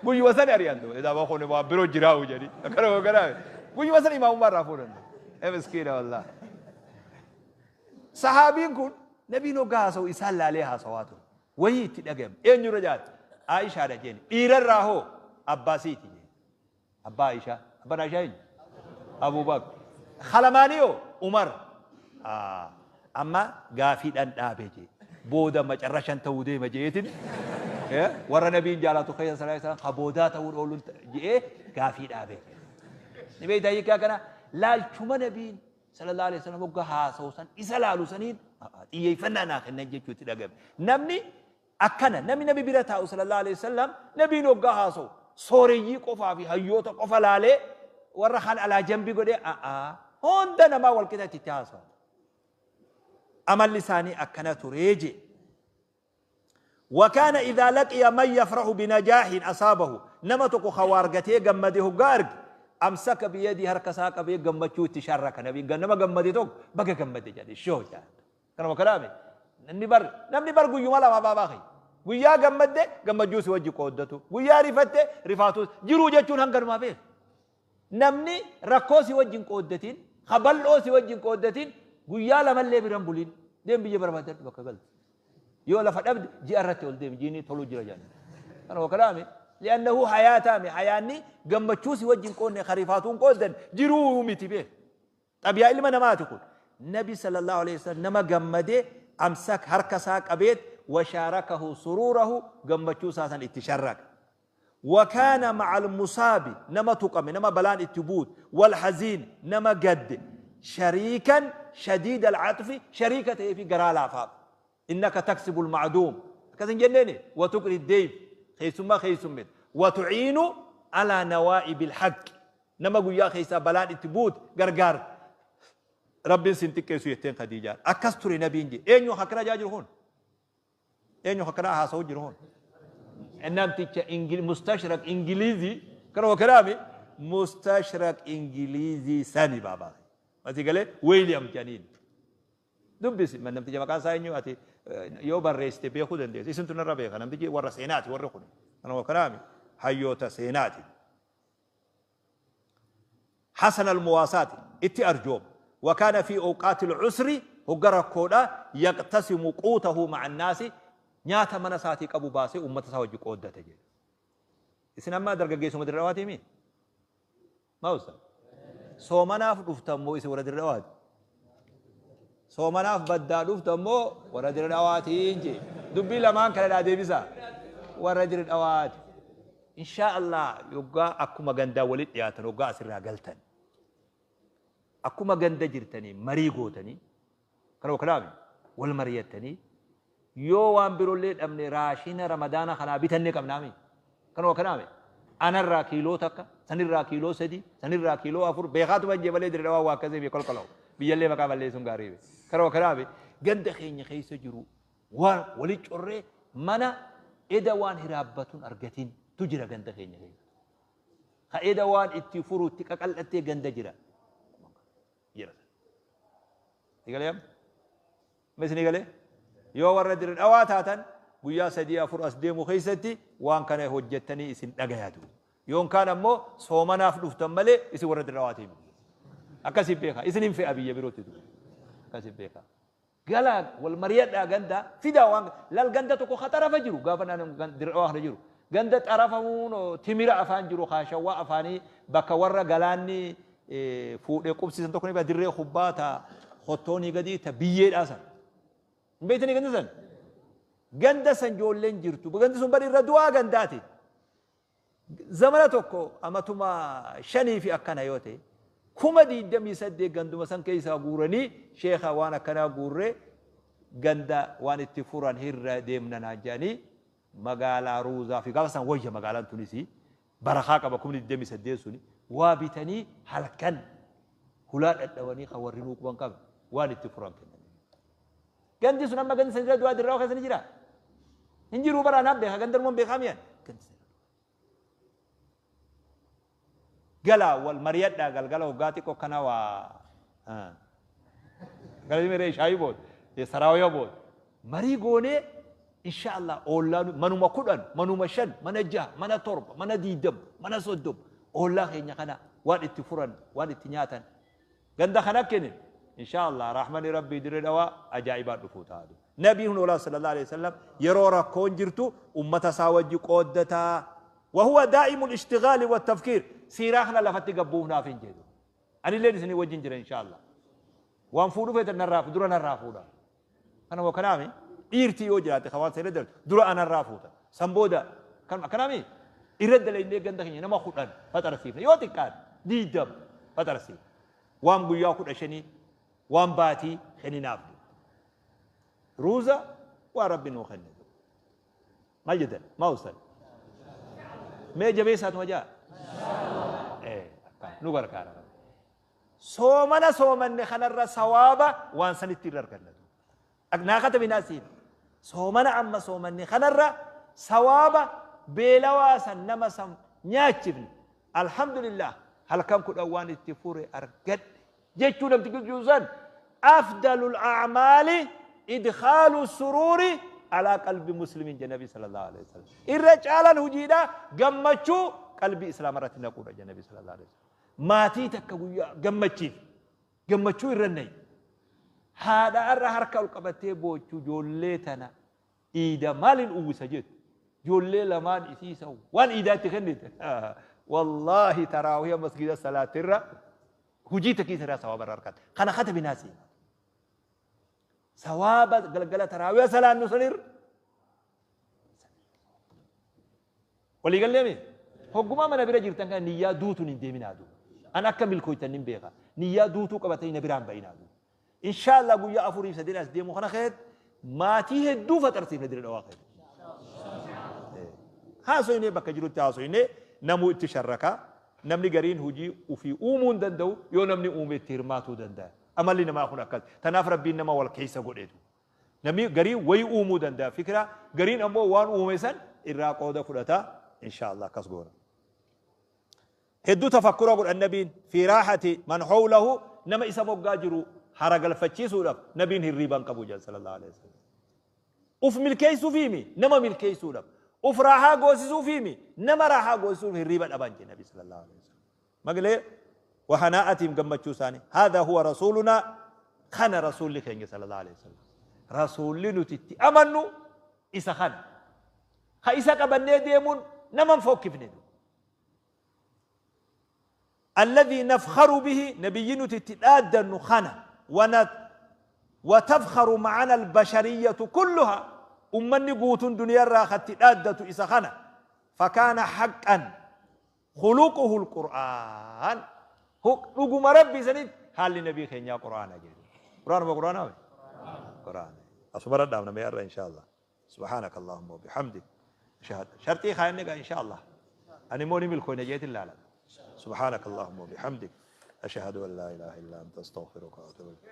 Guyyuma san ari'an duuba. Idaa kun waan biroo jiraa'u jedhi. Akkana kanaa guyyuma san imaamummaa irraa fuudhan. E miskiina wallah. Sahaabiin kun nabiin hoggaa haasa'u isaan laalee haasawaa ture. Wahii itti dhagayame. Eenyurra jaate? Aishaadha jeeni. Dhiirarraa hoo? Abbaa siiti jeeni. Abbaa Aishaa. Abbaan Aishaa eenyu? Abuu Bakr. Kalamaanii hoo? Umar. Amma gaafiidhaan dhaabe jee. Booda macarrashan ta'uu deema jeetin. Warra nabiin jaalatu keessa sallallahu alaihi wasallam ka boodaa ta'uu ooluun je'ee gaafii dhaabe. Ni beektaa hiikaa kana? Laalchuma nabiin sallallahu alaihi wasallam hogga haasa'u san isa laalu saniin xiyyeeffannaa naa kennan jechuu itti dhagame. Namni akkana, namni nabi bira taa'u sallallahu alaihi wasallam nabiin hoggaa haasa'u sooreyyii qofaa fi hayyoota qofa laalee warra kaan alaa jambi godhee, hunda namaa wal qixa itti haasa'u. Amalli isaanii akkana turee jee. Wakaana idhaa laqiya man yafrahu binajaahin asaabahu, nama tokko ka waa argatee gammade hoggaa arge, amsaka biyadii, harka isaa qabee gammachuu itti sharraka. Nabiin nama gammade tokko baga gammadde jedhe shoo jedha. Kanuma kanaami namni bar guyyuma lama baabaa kiyya. Guyyaa gammadde gammachuu si wajji qooddatu, guyyaa rifatte rifaatus jiruu jechuun hanganumaa beeku. Namni rakkoo si wajjin qooddatin, ka bal'oo si wajjin qooddatin, guyyaa lamallee biran bulin. Deem, biyya barbaadadhu bakka galtu. Yoo lafa dhabde ji'a irratti ol deemi, jiini toluu jira jedhan. Kanuma kanaami. Li'annahu hayaataami, hayaanni gammachuu si wajjin qoodne, ka rifaatuun qooddan jiruu miti beeku. Xabiyaa ilma namaati kun. Nabi sallallahu alaihi wasallam nama gammadee amsak harka isaa qabeet Washaarakahu suruurahu, gammachuu isaa san itti sharraka. Wakaana maca almusaabi, nama tuqame, nama balaan itti buute, walhaziin, nama gadde, shariikan shadiida alcaxfi, shariika ta'eefi garaa laafaaf. Innaka taksibu almacduum, akkas hin jenneeni? Watuqri deyf, keessummaa keessummit, watuciinu alaa nawaa'ibi alhaqqi, nama guyyaa keessaa balaan itti buute gargaarta. Rabbiin sin xiqqeessu jetteen Khadiijaan. Akkas ture nabiin je. Eenyu akkana jaa jiru kun? Eenyu akkana haasa'u jiru kun? Namticha mustashrak Ingilizii kana kanaami, mustashrak Ingilizii sani baabaa. Mati galee William jedhaniin. Dubbisi, namticha maqaan isaa eenyu, ati yoo barreessite beekuu dandeessa. Isintu narra beeka, namtichi warra seenaati warri kun. Kana kanaami, hayyoota seenaati. حسن المواساة، itti arjoom. وكان في أوقات العسر، hogga rakkoodha، يقتسم قوته مع الناس، nyaata mana isaatii qabu baasee ummata isaa wajji qooddate jedhe. Isin amma dargaggeessuma Dirre Dhawaatii mii? Maa usta? Soomanaaf dhuftan moo isin warra Dirre Dhawaati? Soomanaaf baddaa dhuftan moo warra Dirre Dhawaatiin jee? Dubbii lamaan kana dhaa deebisa. Warra Dirre Dhawaati. Inshaa Allah, yoggaa akkuma gandaa walitti dhiyaatan, hoggaa asirraa galtan, akkuma ganda jirtanii marii gootanii, kana kanaami wal mari'attanii, yoo waan biroollee dhabne raashina Ramadaana kanaa bitannee qabnaami. Kanuma kanaami anarraa kiiloo 1, sanirraa kiiloo 3, sanirraa kiiloo 4, beekaatuma jee malee Dirre Dhawaa waa akkasii fi kolkoloo biyyallee maqaa balleessuun gaarii be. Kanuma kanaami ganda keenya keessa jiru waan walitti corree, mana eda waan hiraabbatuun argatin tu jira ganda keenya keessa. Ka eda waan itti furu itti qaqal'attee ganda jira. Jira. Galee amma? Misni galee? Yoo warra Dirre Dhawaa taatan, guyyaa 3 4 as deemu keessatti waan kana hojjettanii isin dhagayatu. Yoon kaan ammoo soomanaaf dhuftan malee isin warra Dirre Dhawaatii miti. Akkasii beekaa. Isin hin fe'a biyya birootti tu. Akkasii beekaa. Galaa wal mari'adhaa, ganda fidaa waan lal, ganda tokko ka xarafa jiru, gaafa naan Dirre Dhawaa kana jiru. Ganda xarafa timira afaan jiru, kaashawwaa afaanii, bakka warra galaanni fuudhee qubsiisan tokko ni dirree kubbaa ta hottoonii gadi ta biyyeedhaa san. Hin beektanii ganda san? Ganda san ijoolleen jirtu. Gandi sun bari irra du'aa gandaati. Zamana tokko amatuma 5 fi akkana yoo ta'e, 28,000 ganduma san keessaa guuranii, sheeka waan akkanaa guurree ganda waan itti furan hirra deemnanaa jedhanii, magaalaa Ruuzaa fi gaafa san wayya magaalaan tunis barakaa qaba, 28,000 suni waa bitanii, halkan hulaa dhadhawanii, kan warri nuu quban qaban waan itti furan kennan. Gandi sun amma gandi san irra du'aa Dirraa keessa ni jira? Hin jiru bara, anaan beeka, ganda numan beekaa mi'an. Gandi san galaa wal mari'adhaa, galgala hoggaa xiqqoo kana waa galii miree shaayii booda saraawiyaa booda marii goonee, insha Allah, oollaan manuma 10, manuma 5, mana 6, mana 7, mana 20, mana 30, oollaa keenya kana waan itti furan, waan itti nyaatan ganda kana kenne. Insha Allah, rahmani Rabbii Dirre Dhawaa ajaa'ibaa dhufuu taatu. Nabiin hun olaa sallallahu alaihi wasallam yeroo rakkoon jirtu ummata isaa wajji qooddataa. وهو دائم الاشتغال والتفكير. Siiraa kana lafatti gabbuufnaaf hin jedhu. Anilleen isinii wajjin jira, insha Allah. Waan fuudhu feetan narraa dura narraa fuudha. Kanuma kanaami dhiirtii yoo jiraatte kan waan seera darbu dura anarraa fuuta. San booda kanaami irra dalaynee ganda keenya nama 10 faxarsiifne, yoo xiqqaate 20 faxarsiifne. Waan guyyaa 15, waan baatii kenninaaf. Ruuza waa Rabbi nuu kenne. Maal jettan? Maa ustad? Mee jabeessaatuma jaa? Nu gargaara. Soomana soomanne kanarra sawaaba waan sanitti irra arganna. Naa katabinaa siin. Soomana amma soomanne kanarra sawaaba beelawaa san nama san nyaachifne. Alhamdulillah, halkan 10 waan itti fure argadhe jechuu namtichi jiru san, أفضل الأعمال إدخال السرور على قلب مسلم jedhe Nabi sallallahu alaihi wasallam. Irra caalan hojiidha gammachuu qalbii Islaama irratti naquudha jedhe Nabi sallallahu alaihi wasallam. Maatii takka guyyaa gammachiif gammachuu irra nayi. Haadha irra harka ol qabattee boochuu, ijoollee tana iida maaliin uwwisa jettu. Ijoollee lamaan isiisa waan iidaatti kennite. Wallaahi, taraawiya masgida salaatirra hujii takkiisa irraa sawaaba irra argata. Kana katabinaa seena. Sawaaba galgala taraawiya salaannu sanirra Walii galleemi? Hoggumaa mana bira jirtan kana niyyaa duutuun hin deeminaa duuba. An akka milkooytan nin beeka. Niyyaa duutuu qabatanii na biraan ba'inaa duuba. Inshaallah guyyaa 4 fi 3 as deemu kana keessatti maatii hedduu faxarsiifna Dire Dhawaa keessatti. Haasoynee bakka jirutti haasoynee namuu itti sharraka. Namni gariin hojii ufii uumuu hin danda'u yoo namni uume itti hirmaatuu danda'a. Amalli namaa kun akkas. Tanaaf Rabbiin nama wal keessa godheetu. Namni gariin wayi uumuu danda'a fikira, gariin ammoo waan uume san irraa qooda fudhata. Inshaa Allah akkas goona. Hedduu tafakkura godhan nabiin fi raahati man hawlahu nama isa moggaa jiru hara galfachiisuudhaaf nabiin hirriiba hin qabu jedhan sallallahu alaihi wasallam. Uf milkeessuufiimi nama milkeessuudhaaf. Uf raahaa goosisuufiimi nama raahaa goosisuuf hirriiba dhaban jedhe nabi sallallahu alaihi wasallam. Maglee wahanaa'atiim gammachuu isaanii. Haadha huwa rasuulunaa kana rasuulli keenya sallallahu alaihi wasallam. Rasuulli nuti itti amannu isa kana. Ka isa qabannee deemuun nama hin fokkifne. Alladhii nafkharu bihi nabiyyi nuti itti dhaaddannu kana. Wana watafkharu ma'ana albashariyyatu kulluha ummanni guutuun duniyaarraa ka itti dhaaddatu isa kana. Fakaana haqqan Khuluquhu al-Qur'aan. Dhuguma Rabbi sanitti haalli nabii keenyaa Qur'aana jedhu. Qur'aanuma Qur'aanaa mi? Qur'aana. Asuma irra dhaabna mee har'a insha Allah. Subhaanaka Allahumma wa bihamdik. Ashhadu. Sharxii kaayanne gaa insha Allah. Ani immoo ni milkooyna jeetin laala. Subhaanaka Allahumma wa bihamdik. Ashhadu an laa ilaaha illa anta astaghfiruka wa atuubu ilayk.